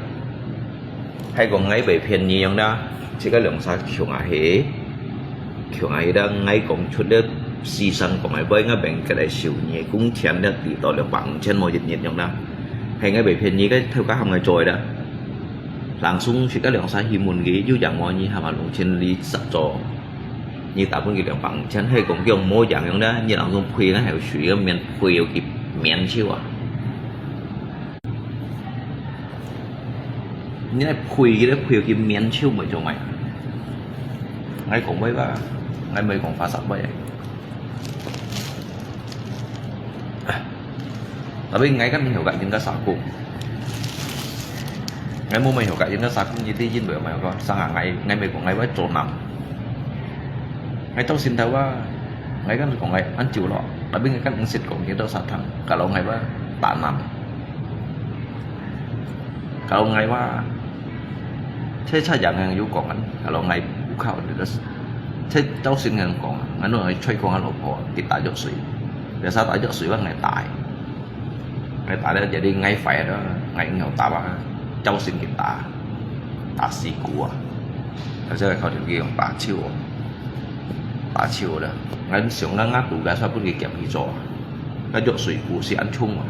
還講𠊎會便宜樣啦，自家兩儕窮啊嘿。 窮啊，佢兜𠊎講出了四三講个話，𠊎便个來收你个工錢了，抵到兩百五千無一日樣啦。係𠊎會便宜个，頭家喊𠊎做个啦。人送自家兩儕去問佢，有贏無？你喊𠊎兩千二十做，你打分佢兩百五千，係講叫無贏樣啦，你人送賠，𠊎還有水个免賠，有佢免手啊。 你來賠佢，來賠佢免手，毋會做麼个？𠊎講話吧，𠊎毋會講花舌話。Tapi𠊎kan毋曉甲人家社工，𠊎無毋曉甲人家社工，你知因為麼个？生啊，𠊎，𠊎毋會講𠊎會做人。𠊎做心頭啊，𠊎kan講𠊎恁久咯，tapi𠊎kan毋識講佢多少趟，kalau𠊎會打人。 Kalau𠊎話，這差人有講啊，kalau𠊎有靠你，這朝鮮人講啊，𠊎弄𠊎吹講𠊎老婆，佢打藥水，biasa打藥水，𠊎打，𠊎打了，jadi𠊎壞了，𠊎毋曉打啊，朝鮮佢打，打死佢啊，或者靠條佢用打手啊，打手了，𠊎想啊，𠊎肚个啥分佢減去做啊，該藥水股是恁重啊。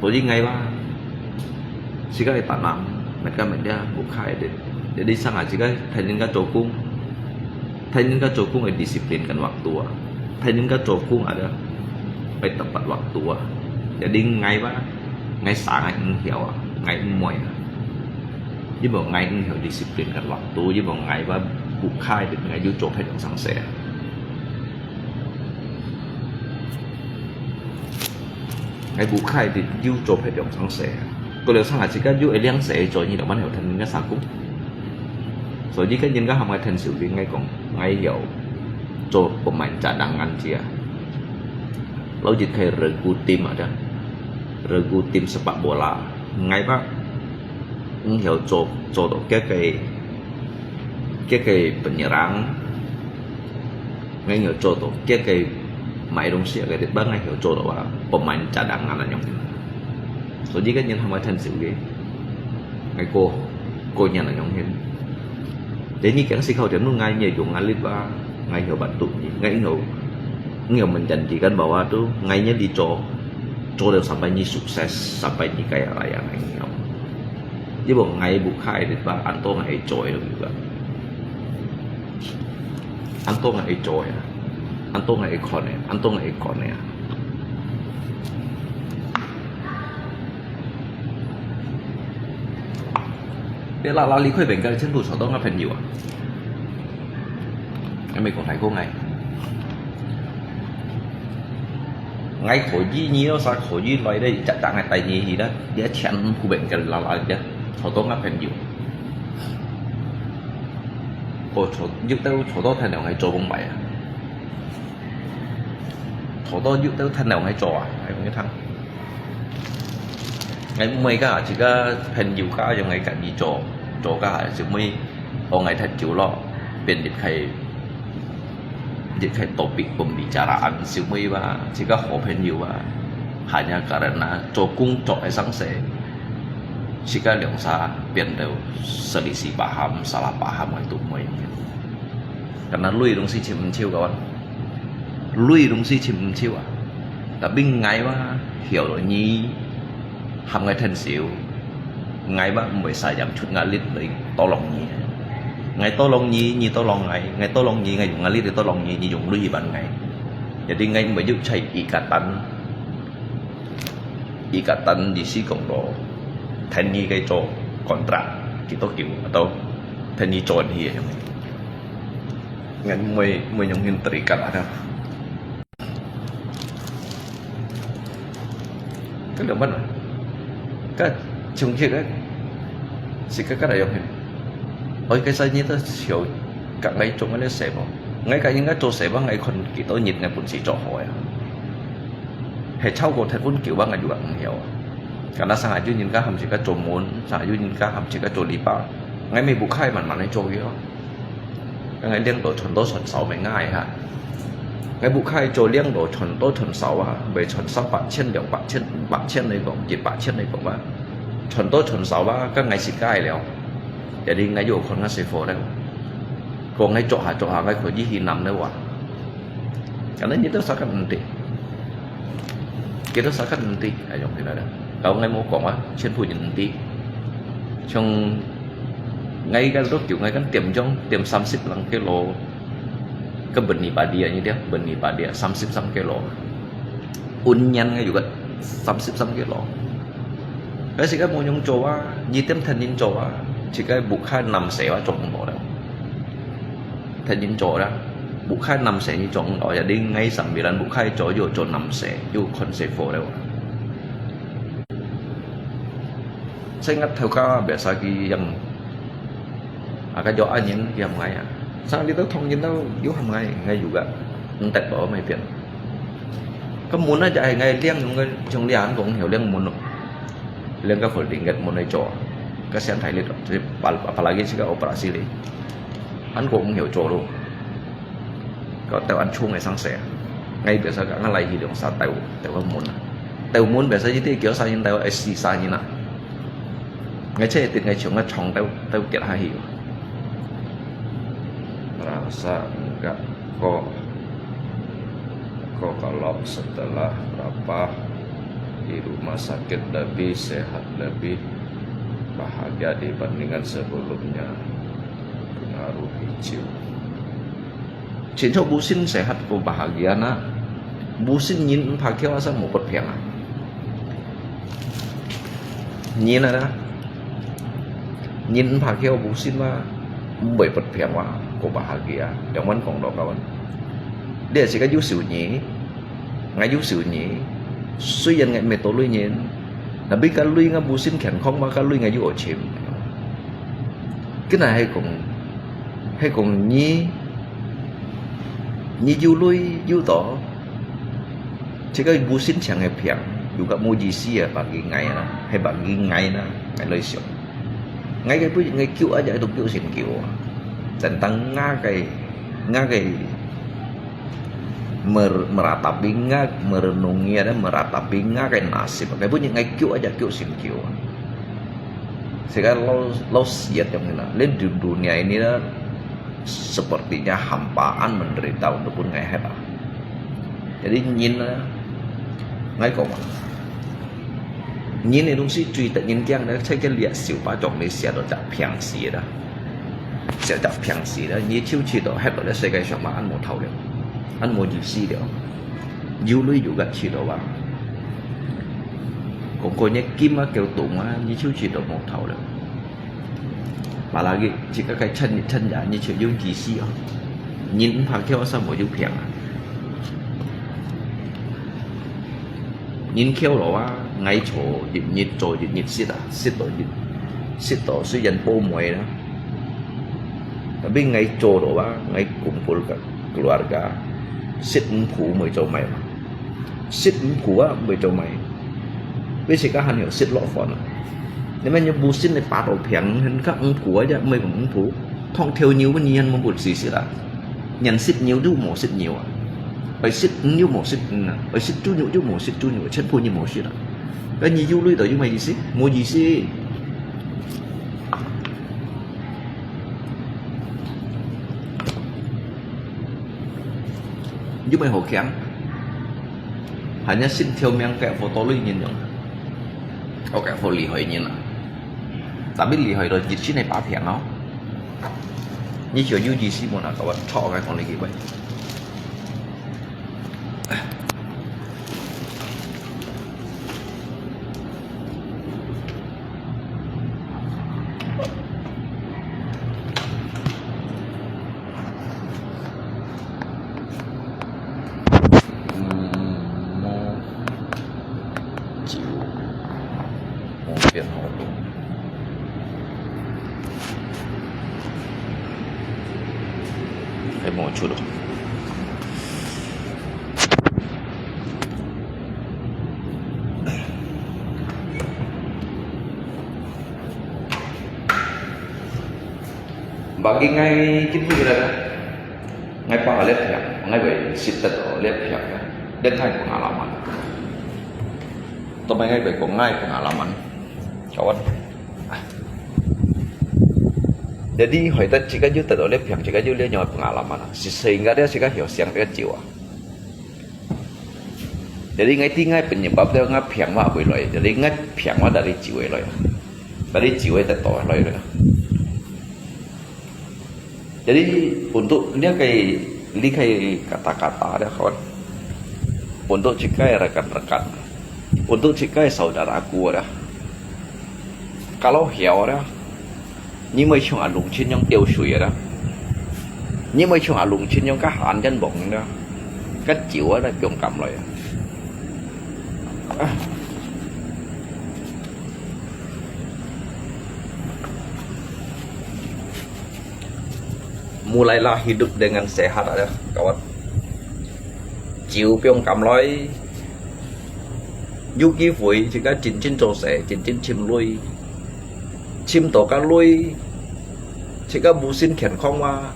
Buli ngai ba, sikai tanam, mereka media bukai deh. Jadi sanga sikai Thailand ka cokung, Thailand ka cokung ay disiplin kan waktu ah. Thailand ka cokung ada ay tepat waktu ah. Jadi ngai ba, ngai sangai enghiau ah, ngai emoy ah. Jadi bo ngai enghiau disiplin kan waktu, jadi bo ngai ba bukai deh, ngai ju copet yang sangse ah. Ngai bukai deh, ju copet yang sangse. Ko leo sanga sikai ju eliang se, cho ni lo man heo Thailand ka sakung. So, jadi kan yin ka ham ngai Thailand siu ling ngai kong, ngai heo, cho pemain cadangan cia. Lo jit kai regu tim ada. Regu tim sepak bola. Ngai ba, ngai heo cho, cho to kia kai, kia kai penyerang. Ngai heo cho to, kia kai mai dong sia kai deh ba ngai heo cho to ba, pemain cadangan anyong. So, jadi kan yin ham ngai Thailand siu ling. Ngai ko, ko nyan anyong hin. Jadi ni kiang si khao tiam nu ngai ni yung ngai lit ba, ngai heo ban tu ni, ngai heo, ngai heo menjanjikan bahwa tu, ngai ni di cho, cho deh sampai ni sukses, sampai ni kaya raya ngai heo. Jadi bo ngai bukai deh ba, anto ngai cho lo juga. Anto ngai cho ya, anto ngai kon ya, anto ngai kon ya. 別啦啦，你去邊个全部坐到我朋友啊。我沒講太過愛。我可以，你有啥可以來的，一隻當个帶你去啦，你全部邊个啦啦的，坐到我朋友。我坐，有兜坐到天亮還做工擺啊。坐到有兜天亮還做啊，還講一趟。 𠊎毋會甲自家朋友甲用𠊎家己做，做甲係毋會，哦，𠊎忒久咯，變入去，入去topik pembicaraan，係毋會吧，自家好朋友啊，hanya karena做工作个生事，自家兩儕變到selisih paham、salah paham，𠊎都毋會用。Karena鐳東西尋毋著个話。 鐳東西尋毋著啊。Tapi𠊎嘛，曉得你，喊𠊎𢯭手，𠊎嘛毋會使用出壓力來tolong你。𠊎tolong你，你tolong𠊎，𠊎tolong你，𠊎用壓力來tolong你，你用鐳還𠊎。Jadi𠊎毋會有在ikatan，ikatan意思講到，𢯭你个做contract，幾多久，atau𢯭你做你个樣。 Ngan mui, mui nyong hin terikat ada. Ka leo man. Ka chung chik eh. Si ka ka da yong hin. Oi, cái sai ni ta siu. Ka ngai chung ngai se mo. Ngai ka yin ngai cho se ba ngai kon ki to nyit ngai pun si cho hoi. He chau ko thet pun kiu ba ngai yu ba ngai hiao. Karena成下有人家喊自家做門，成下有人家喊自家做籬笆，𠊎乜屋下慢慢來做个咯。𠊎領導傳道傳少乜𠊎哈，𠊎屋下做領導傳道傳少啊，會傳三百千、兩百千、五百千來講，一百千來講啊，傳道傳少啊，該𠊎自家了。Jadi𠊎有看𠊎師傅了，講𠊎做下做下，𠊎可以去南了哇。Karena你都啥个問題。 Kita setakat nanti, ayong kita dah. Kalau ngai mau kong ah, chen pu nanti. Chong ngai kan rốt kiểu ngai kan tiêm jong, tiêm samsip lang kilo. Ke beni padi aja dia, beni padi samsip sam kilo. Unyan ngai juga samsip sam kilo. Cái sự cái mua nhung cho á, nhi tem thân nhung cho á, chỉ cái bục khai nằm xéo á, trông không bỏ đâu. Thân nhung cho đó, bục khai nằm xéo như trông không bỏ, jadi ngay sắm vì lăn bục khai cho vô cho nằm xéo, vô con xéo phô đâu. Saya ingat tahu kah biasa ki yang 啊，該叫恁樣佢喊𠊎啊。生日都同人都有喊𠊎，𠊎有个，毋得無，毋會變。該門啊，就係𠊎領用个，像你恁講，曉領門咯。領个folding个門來做，該先大力咯，就係apalagi這個operasi咧，恁講毋曉做咯。 Kau tahu ăn chung ai sang se. Ngai biasa ka ngalai hi dong sa tahu, tahu ka mun. Tahu mun biasa jadi kio sa yin tahu ai si sa yin na. Ngai che tin ngai chung ngai chong tahu, tahu kiat ha hi. Rasa enggak kok. Kok kalau setelah berapa di rumah sakit lebih sehat, lebih bahagia dibandingkan sebelumnya. Pengaruh hijau. Chính cho bu sin sehat ko bahagia na. Bu sin nyin mpa kêu asa mo pot piang a. Nyin a na. Nyin mpa kêu bu sin ma. Mboi pot piang wa ko bahagia. Yang wan kong dok kawan. Dia sika yu siu nyi. Ngai yu siu nyi. Sui yan ngai me to lui nyin. Tapi ka lui nga bu sin kian kong ma ka lui ngai yu o chim. Cái này hay cũng, hay cũng nyi Nyi yu lui yu to. Chỉ có bu sin chang hay piang, yu ka mu ji si à, bagi ngai na, hay bagi ngai na, ngai loi siok. Ngai cái bu ngai kiu aja itu kiu sin kiu. Tentang nga cái, nga cái mer-, meratapi nga, merenungi ada meratapi nga cái nasib. Cái bu ngai kiu aja kiu sin kiu. Sekarang lo, lo siat yang mana? Lain di dunia ini dah sepertinya hampaan menderita untuk pun ngai hebat. Jadi nyin, eh, ngai kong. Nyin ni dong si chui tak nyin kiang dah, cai ke liat siu pa chong ni siat do tak piang si dah. Siat tak piang si dah, nyi chiu chi do hebat dah sekai siapa an mo thau liao. An mo ji si liao. Yu lui yu gat chi do wa. Kong ko nyi kim a kêu tung a, nyi chiu chi do mo thau liao. Apalagi jika kai chen, chen ya, nyi chen yung ji si a. Nyin mpa kêu sa mo yung piang a. Nyin kêu lo a, ngai cho, yip nyit cho, yip nyit sit a, sit to yip. Sit to sit yan po mo a. Tapi ngai cho lo a, ngai kumpul ka keluarga. Sit mpu mo cho mai. Sit mpu a, mo cho mai. Vì sự các hành hiệu sit lọ phòn. Nếu mà như bu sin này phá đầu phiang, hên các mpu a, ya mo mpu. Thông theo nhiều với nhiều mo bu si sit a. Nhan sit nhiều du mo sit nhiều a. Ơi sit nhiều mo sit na. Ơi sit du nhiều du mo sit du nhiều. Chết phu nhiều mo sit a. Cái nhiều du lui đó, you may gì sit? Mo gì sit? You may hổ khiang. Hanya sin theo miang cái photo lui nhìn nhung. Có cái photo lì hỏi nhìn à. Tapi lì hỏi rồi dịch sin này phá phiang nó. Như chiều U G C một là có bạn cho cái con này kì vậy. Ừm, một triệu một phiên hội. Phải một triệu đồng. Bagi ngai kintu kita dah. Ngai pa lihat pihak, ngai bai sit tet lihat pihak ya. Lihat ngai pengalaman. Tapi ngai bai kong ngai pengalaman. Kawan. Jadi, hoi tet jika ju tet lihat pihak, jika ju lihat nyawa pengalaman. Si sehingga dia jika hiu siang dia jiwa. Jadi ngai ti ngai penyebab dia ngai piang wa bui loi. Jadi ngai piang wa dari jiwa loi. Dari jiwa tet to loi. Jadi untuk dia kai likai kata-kata dia kawan. Untuk jika rekan-rekan. Untuk jika saudaraku dia. Kalau hiau dia. 你毋會像阿龍親樣吊水个啦，你毋會像阿龍親樣甲閒人望啦，甲酒啊，來放監來啊。Mulailah hidup dengan sehat ada, kawan. Chiu piong kam loi. Yu ki hui, jika cincin cho se, cincin chim lui. Chim to ka lui, jika busin khen khong wa.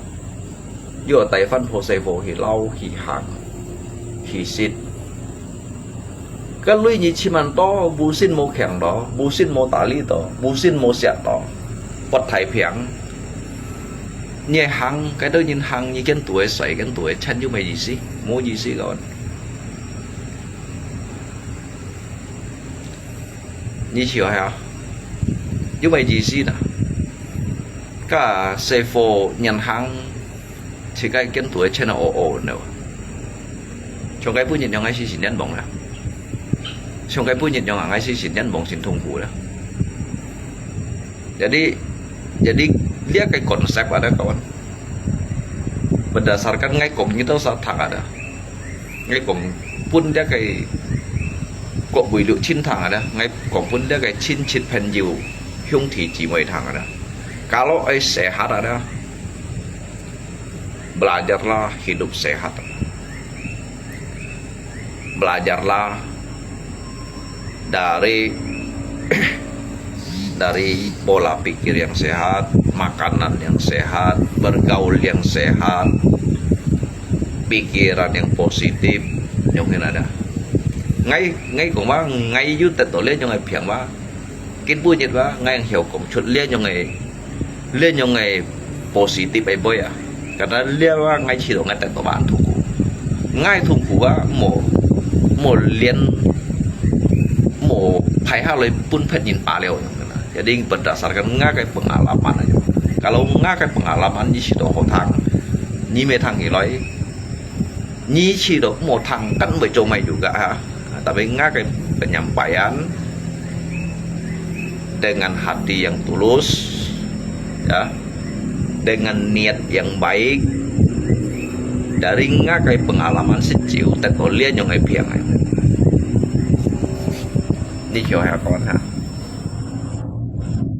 Yu tai fan pho se pho hi lau, hi hang, hi sit. Ka lui nyi chim an to, busin mo kheng to, busin mo tali to, busin mo siat to. Pot thai piang. Nyi hang, cái đó nhìn hang, nyi kén tuổi sai, kén tuổi chân yu mày gì xí, mô gì xí gọn. Nyi chiu hả? Yu mày gì xí nè? Cả xe phô nhìn hang, chỉ cái kén tuổi chân ồ ồ nữa. Trong cái bún nhìn trong cái xí xí nhắn bóng nè. Trong cái bún nhìn trong cái xí xí nhắn bóng xin thông khu nè. Jadi, jadi, lihat cái konsep ada kawan. Berdasarkan ngai kong nyi tau sa thang ada. Ngai kong pun lihat cái kok bùi lụ chin thang ada. Ngai kong pun lihat cái chin chit pen yu hiung thi chi môi thang ada. Kalau ai sehat ada, belajarlah hidup sehat. Belajarlah dari dari pola pikir yang sehat, makanan yang sehat, bergaul yang sehat, pikiran yang positif, yang ini ada. Ngai ngai kong wa, ngai yu tet to le yang ngai piang wa. Kin bu nyet wa, ngai yang hiau kong chut le yang ngai เรื่องยังไง positive ไอ้บ่อยอ่ะ karena เรื่องว่า ngai ชีวิต ngai แต่งตัวบ้าน 痛苦 ngai 痛苦 ว่า หมู่ หมู่ เรียน หมู่ ไผหาเลย ปุ้น แผ่นดิน ป่า แล้ว อย่างนั้นนะ jadi berdasarkan ngai ไอ้ pengalaman aja kalau ngai ไอ้ pengalaman 你 ชีวิต เขาทาง 你 ไม่ ทาง อีกเลย 你 ชีวิต หมู่ ทาง กัน ไม่ จง ไม่ อยู่ กะ ฮะ tapi ngai ไอ้ penyampaian dengan hati yang tulus, ya, dengan niat yang baik, dari ngakai pengalaman sejauh tak boleh nyong ai piang ai. Ni kyo hai kon ha.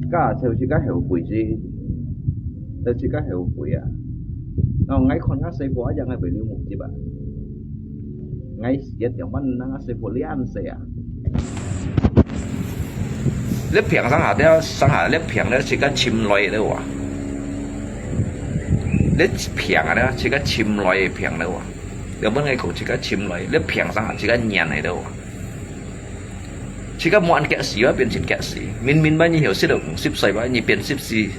Ka cheu si ka heu pui si. Teu si ka heu pui a. Ngai kon nga sei bua yang ai beli mu jiba. Ngai siat yang man nang ase po lian se a. Lep piang sang ha dia sang ha lep piang dia si ka chim loi de wa. Lep piang dia si ka chim loi piang de wa. Dia man ngai ko si ka chim loi lep piang sang ha si ka nyan de wa. Si ka mo an kek si wa pian sin kek si. Min min ba ni hiu si do sip sai ba ni pian sip si.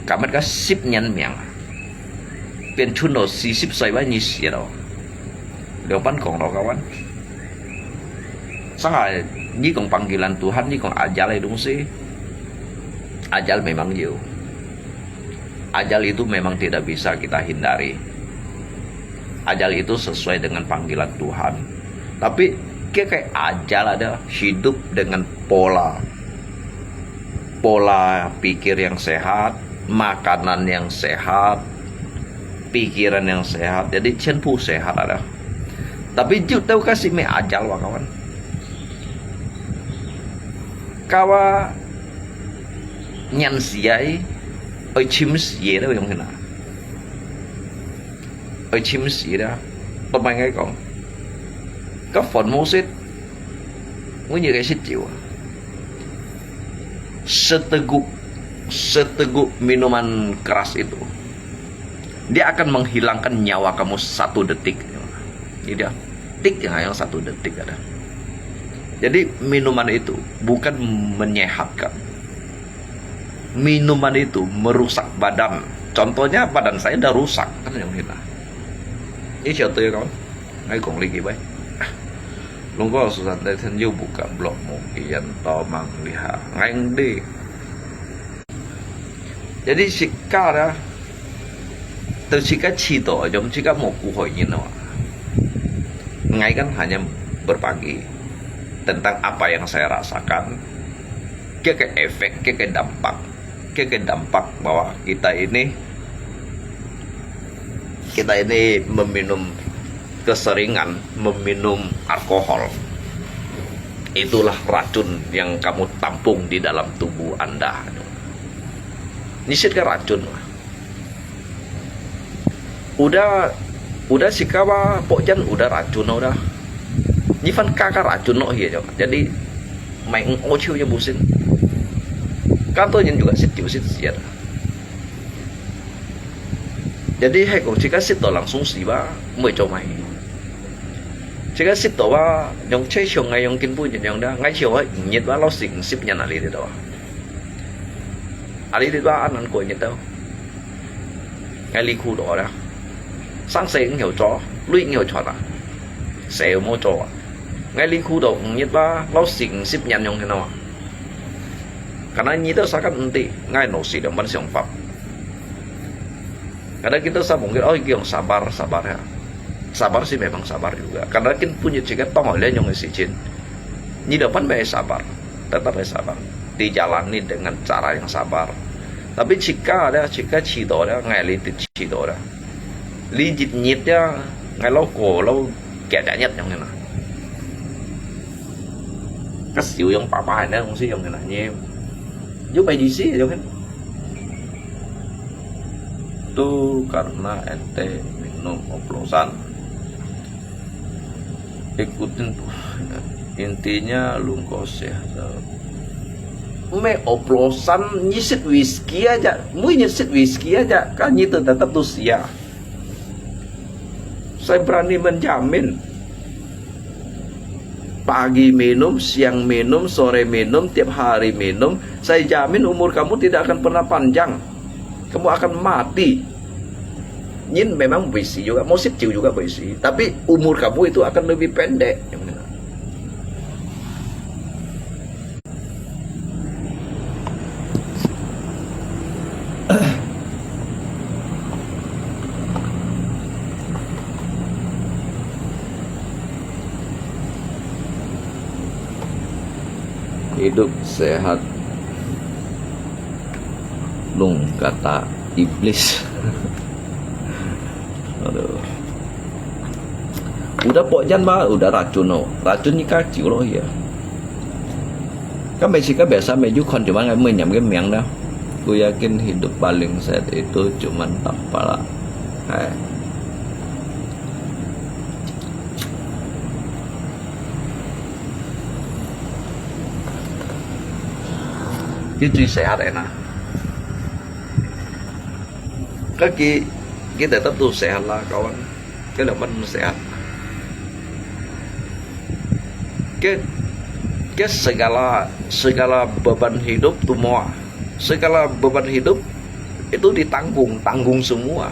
Ka mat ka sip nyan miang. Pian chun do si sip sai ba ni si do. Liu pan kong do kawan. Sang ha, ni kong panggilan Tuhan, ni kong ajal ai dungsi. Ajal memang yu. Ajal itu memang tidak bisa kita hindari. Ajal itu sesuai dengan panggilan Tuhan. Tapi, kaya ajal ada hidup dengan pola. Pola pikir yang sehat, makanan yang sehat, pikiran yang sehat. Jadi, 全部 sehat ada. Tapi, yu tau kasi me ajal wa kawan. Kawa nyan siai, oi chim siai da yang kena. Oi chim siai da. Pemain ngai kong. Ka phone mo sit. Ngunyi kai sit jiwa. Seteguk, seteguk minuman keras itu. Dia akan menghilangkan nyawa kamu satu detik. Jadi, detik yang hanya satu detik ada. Jadi, minuman itu bukan menyehatkan. Minuman itu merusak badan. Contohnya, badan saya dah rusak, kan yang kita. Ini contoh ya, kawan. Ngai kong lagi baik. Lungko susah tadi sen yo buka blog mo kian to mang liha. Ngai ngdi. Jadi sika dah, tu sika cito, jom sika mo ku hoi nyin no. Ngai kan hanya berbagi tentang apa yang saya rasakan, kira-kira efek, kira-kira dampak, kira-kira dampak bahwa kita ini, kita ini meminum keseringan meminum alkohol. Itulah racun yang kamu tampung di dalam tubuh Anda. Nyisit ke racun. Udah, udah sikawa pokjan udah racun udah. Nyi fan kaka racun no hia jo. Jadi, main ochiu je busin. Kanto nyen juga sit juga sit siat. Jadi, hai kong jika sit to langsung siwa, mui jo mai. Jika sit to wa, yang che siong ngai yang kin bu nyen yang da, ngai siong wa nyit wa lo sing sip nyan ali de do. Ali de wa anan ko nyit do. Ngai li khu do da. Sang se ng hio cho, lui ng hio cho da. Se mo cho wa. Ngai li khu do ng nyit wa lo sing sip nyan yang hino. Karena nyit do sakat enti, ngai no si dong ban siong pap. Kadang kita sa mungkin, oh, iki yang sabar, sabar ya. Sabar sih memang sabar juga. Kadang kin punya jika tong oleh yang si chin. Ni depan baik sabar, tetap baik sabar. Dijalani dengan cara yang sabar. Tapi jika ada, jika cito ada, ngai li cito ada. Li jit nyit ya, ngai lo ko lo kia nyet yang ni na. Kasi yung papa ada yang si yang ni na ni. Yo baik di si yang kan. Tu karena ente minum oplosan. Ikutin, intinya lungkos ya. Me oplosan nyisit whisky aja, mui nyisit whisky aja, kan nyitu tetap tu sia. Saya berani menjamin. Pagi minum, siang minum, sore minum, tiap hari minum. Saya jamin umur kamu tidak akan pernah panjang. Kamu akan mati. Nyin memang berisi juga, musik juga berisi. Tapi umur kamu itu akan lebih pendek. Hidup sehat lung kata iblis. Aduh. Udah pokjan ba, udah racun lo. Racun ni kacau lo ya. Kan besi kan biasa meju kon cuman ngai menyam ke miang dah. Ku yakin hidup paling sehat itu cuman tampala. Hai. Itu最 sehat enak. Kaki kita tetap tu sehat lah kawan. Kailangan sehat. Ke, ke segala segala beban hidup semua, segala beban hidup itu ditanggung, tanggung semua.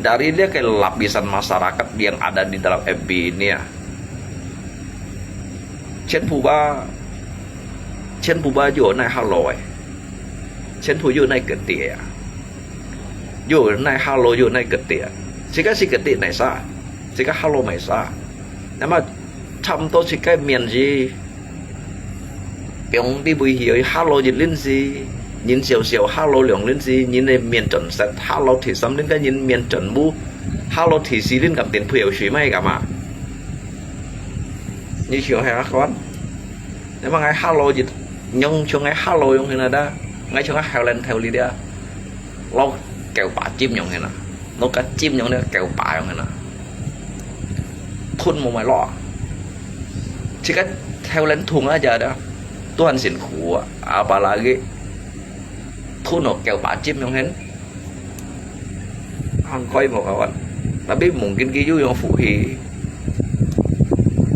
Dari dia ke lapisan masyarakat yang ada di dalam F B ini ya. Chen Puba, Chen Puba yo nai halo eh. Chen Pu yo nai gede ya. Yo nai halo yo nai gede ya. Sika si gede nai sa. Sika halo mai sa. Nama cham to sika mian si. Piong di bui hiyo halo jit lin si. Nyin siao siao halo liong lin si. Nyin ne mian chon set halo thi sam lin ka nyin mian chon bu. Halo thi si lin kam tin pui yo shui mai kama. Ni siao hai akon. Nama ngai halo jit. Nyong chong ngai halo yong hina da. Ngai chong ngai hao len thao li dia. Lo kêu bà尖樣嘅啦，攞架尖樣咧叫bà樣嘅啦，吞冇咪落啊，自家跳人痛啊，就係，都很辛苦啊，apalagi吞落叫bà尖樣嘅，行開無kawan。Tapi mungkin佢有樣福氣，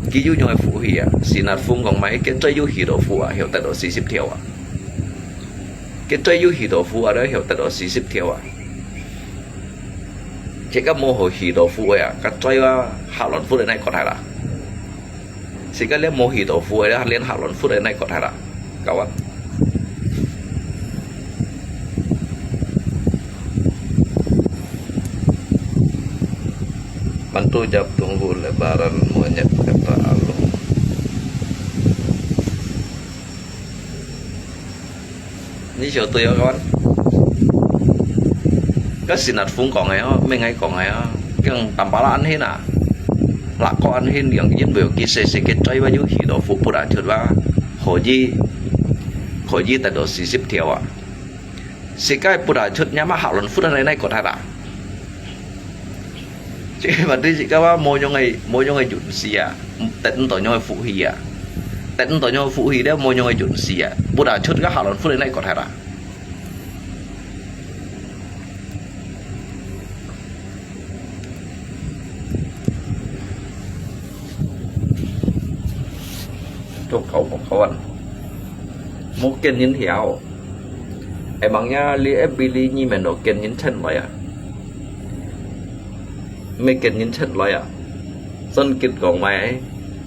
佢有樣个福氣啊。Sinat Fung講麼个，佢最有許多福啊，曉得到四十條啊。佢最有許多福啊，都曉得到四十條啊。這个無好許多福个啊，佢最啊，下輪福个那個太啦。Sika lihat mohi tofu ada lihat halon food ada naik kot hara. Kawan. Mantu jawab tunggu lebaran monyet kata alung. Ni siu tui kawan. Ka Sinat Fung kong ai, meng ai kong ai, keng tampala anhin a. Lak ko anhin yang yin beu ki se se ke choi wa yu hi do fu pura chut wa. Ho yi, ho yi ta do si sip thiau a. Si kai pura chut nyama halon fu na nai ko ta da. Ci mati ci kawa mo nyong ai, mo nyong ai jun si a. Tet nto nyong ai fu hi a. Tet nto nyong ai fu hi de mo nyong ai jun si a. Pura chut ka halon fu na nai ko ta da. Tuk kau kau kawan. Mo ken yin hiau. Emangnya li F B li nyi men lo ken yin chen loi a. Me ken yin chen loi a. Son kit kong mai.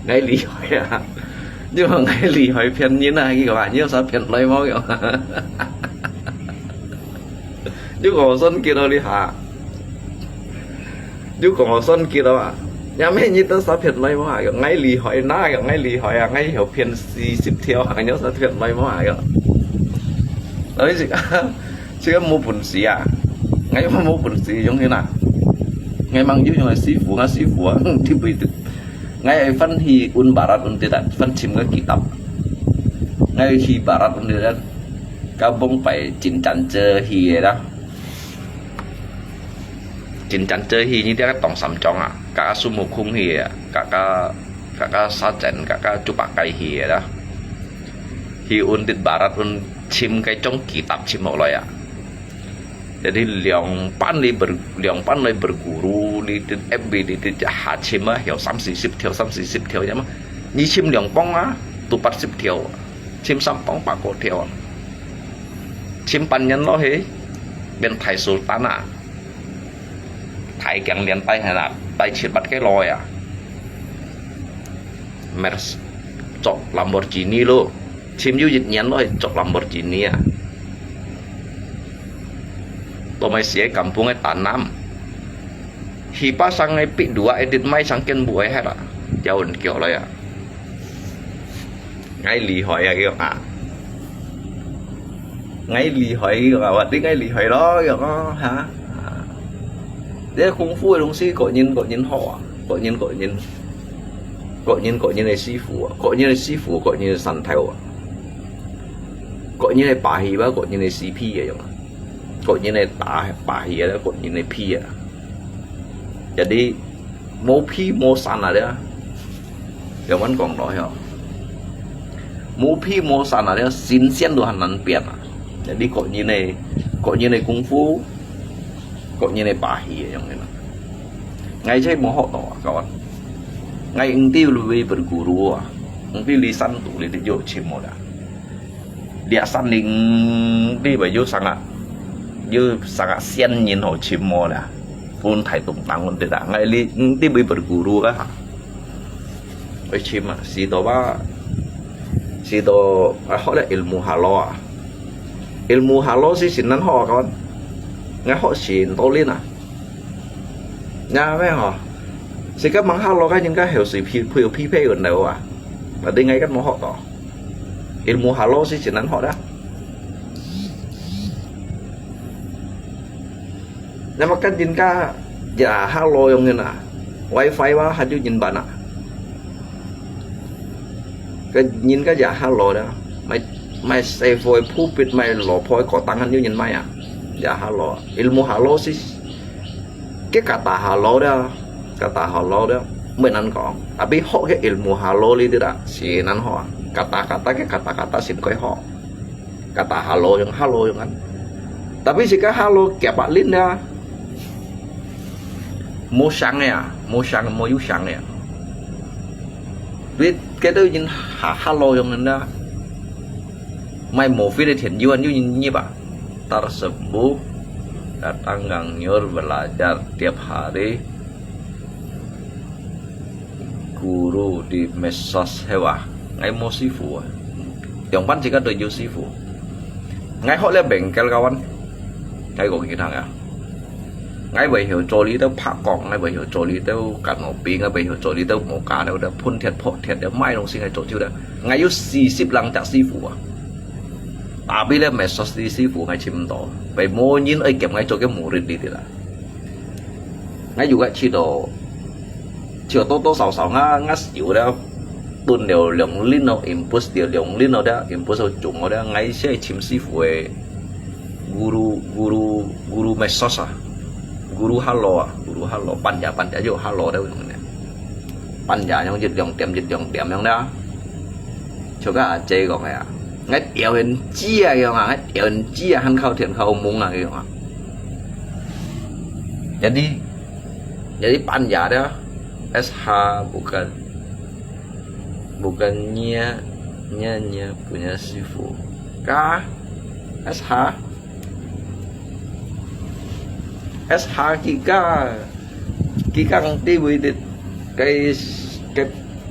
Ngai li hoi a. Nhưng mà ngai li hoi phiên yin a. Ki kong a. Nyi sa phiên loi mo kong. Ñu kong son kit li ha. Ñu kong son kit a. Nhà mẹ nhi tơ sa phiên loi mo ha. Ngai li hoi na. Ngai li hoi a. Ngai hiu phiên si sip thiau. Ngai ñu sa phiên loi mo ha. Ơi, si, si mu bun si a. Ngai mu bun si yong hi na. Ngai mang yu yong si fu nga si fu a. Ti bui ti. Ngai ai fan hi un barat un ti ta. Fan chim nga kitab. Ngai hi barat un ti ta. Ka bông phải chín chắn chơ hi da. Chín chắn chơ hi như thế tòng sắm chong à. Cả su mu khung hi à. Cả cả cả cả sa chen cả cả chu bak kai hi da. Hi un dit barat un chim cái chong kitab chim mok loi à. Jadi liang pan li ber liang pan lai berguru li dit F B li dit ha chim à. Hiu sam si sip thiau sam si sip thiau ya ma. Ni chim liang pong à. Tu pat sip thiau. Chim sam pong pa ko thiau. Chim pan nyan lo he. Bên Thái Sultan à. Thái kiang lian tai hana, tai chit bat cái loi à. Mers chok Lamborghini lo. Chim yu yit nyan lo chok Lamborghini à. Tô mai sie kampung ai tan nam. Hi pa sang ai pi dua edit mai sang ken bu ai hera. Jauh kiau lo ya. Ngai li hoi a kiau a. Ngai li hoi kiau a, wat di ngai li hoi lo kiau a, ha. Dei kung fu dong si kok nyin kok nyin ho a. Kok nyin kok nyin. Kok nyin kok nyin ai si fu a. Kok nyin ai si fu, kok nyin ai san thau a. Kok nyin ai pa hi ba, kok nyin ai si pi a yong a. Kok nyin ai ta pa hi a, kok nyin ai pi a. Jadi, 無皮無散啊咧，有人講到吼，無皮無散啊咧，神仙都很難變啊。Jadi各人个各人个功夫，各人个把戲个樣个啦。𠊎就無學到啊，kawan。𠊎毋知你會berguru啊，毋知你山肚裡有尋無啦。 這山頂裡邊有三個，有三個仙人好尋無啦，分大東東分得啦。𠊎哩，嗯，裡邊berguru啊。愛尋啊，是到吧？是到，啊，學了ilmu halal啊。Ilmu halal係先難學啊，kawan。𠊎學先到哩啊。 Nya咩吼？Sika mang halal ka人家後世匹配匹配个人啊。Berarti ngai kan mau hok to. Ilmu halal sih sinan hok dah. Nya makan jin ka ja halal yong ngin ah. Wifi wa haju jin bana. Ka jin ka ja halal dah. Mai mai sai foi pupit mai lo poi ko tangan yu jin mai ah. Ja halal. Ilmu halal sih 个kata halal dah, kata halal dah，毋會難講。Tapi學个ilmu halal哩啲啦，是難學啊。Kata-kata 个 kata-kata 先可以學。Kata halal用 halal用啊。Tapi 自家 halal夾白輪啊，無聲个啊，無聲，無有聲个啊。你該兜人下下路用人啦，賣無費个田，有人有人入啊。Tersebut datang Kang Nyur belajar tiap hari guru di medsos，係哇？𠊎無師傅啊，兩班自家都有師傅。𠊎學了bengkel kawan，𠊎講其他啊。 𠊎會曉做你兜拍角，𠊎會曉做你兜kanopi，𠊎會曉做你兜moka，兜兜噴鐵、撲鐵，兜麼个東西𠊎做就得。𠊎有四十零隻師傅啊！Tapi咧，medsos師傅𠊎尋毋到，被無人愛兼𠊎做个murid呢啲啦。𠊎有个去到，去到多多少少，𠊎，𠊎有了 蹲了兩輪哦，impose了兩輪哦，這impose中哦，這𠊎先尋師傅个guru，guru，guru medsos啊，guru halo啊，guru halo，半夜半夜就halo了用呢，半夜用一兩點一兩點用了，就甲阿姐講个啊，𠊎表演姐啊用啊，𠊎表演姐啊，還靠天靠夢啊用啊，jadi，jadi半夜了，SH bukan Bukan nya, nya, nya punya sifu. Ka? SH? SH 佢个，佢个地位的，該，該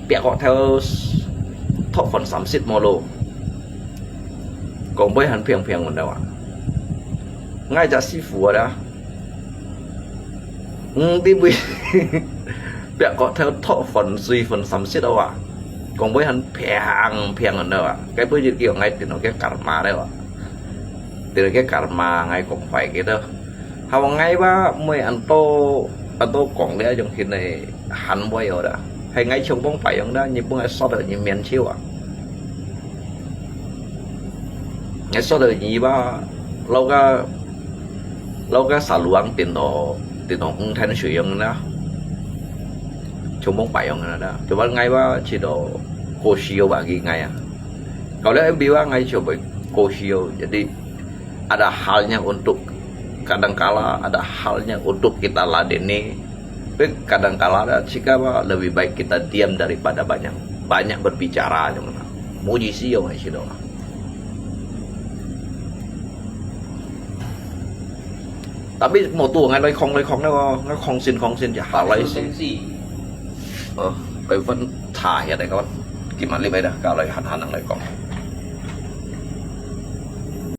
壁角頭托飯三十毛咯。講杯還平平个哇。𠊎隻師傅啊， 嗯，你會壁角頭托粉水粉三色哦啊，講會很平平个啊，該杯就叫𠊎電腦个karma了啊，電腦个karma𠊎講壞个了。好，𠊎話毋會恁多恁多講了，用現在還會有的，係𠊎像講白用的，你本來說的你面笑啊。 Ngai sot dau nyi ba, lau ka, lau ka saluang tino, tino ngthen suyong na. Chumong payong na da. Cuman ngai ba, chito kosio bagi ngai ah. Kalau yang biwa ngai coba kosio. Jadi, ada halnya untuk, kadangkala ada halnya untuk kita ladeni. Tapi kadangkala ada, jika ba, lebih baik kita diam daripada banyak, banyak berbicara, cuman. Muji sio ngai sito. Tapi motor ngai loi khong, loi khong nè, ngai khong sin, khong sin, ya halai sin. Ờ, cái vấn thả hiện này các bạn. Kim ăn đi bay dah, kalau han han năng loi khong.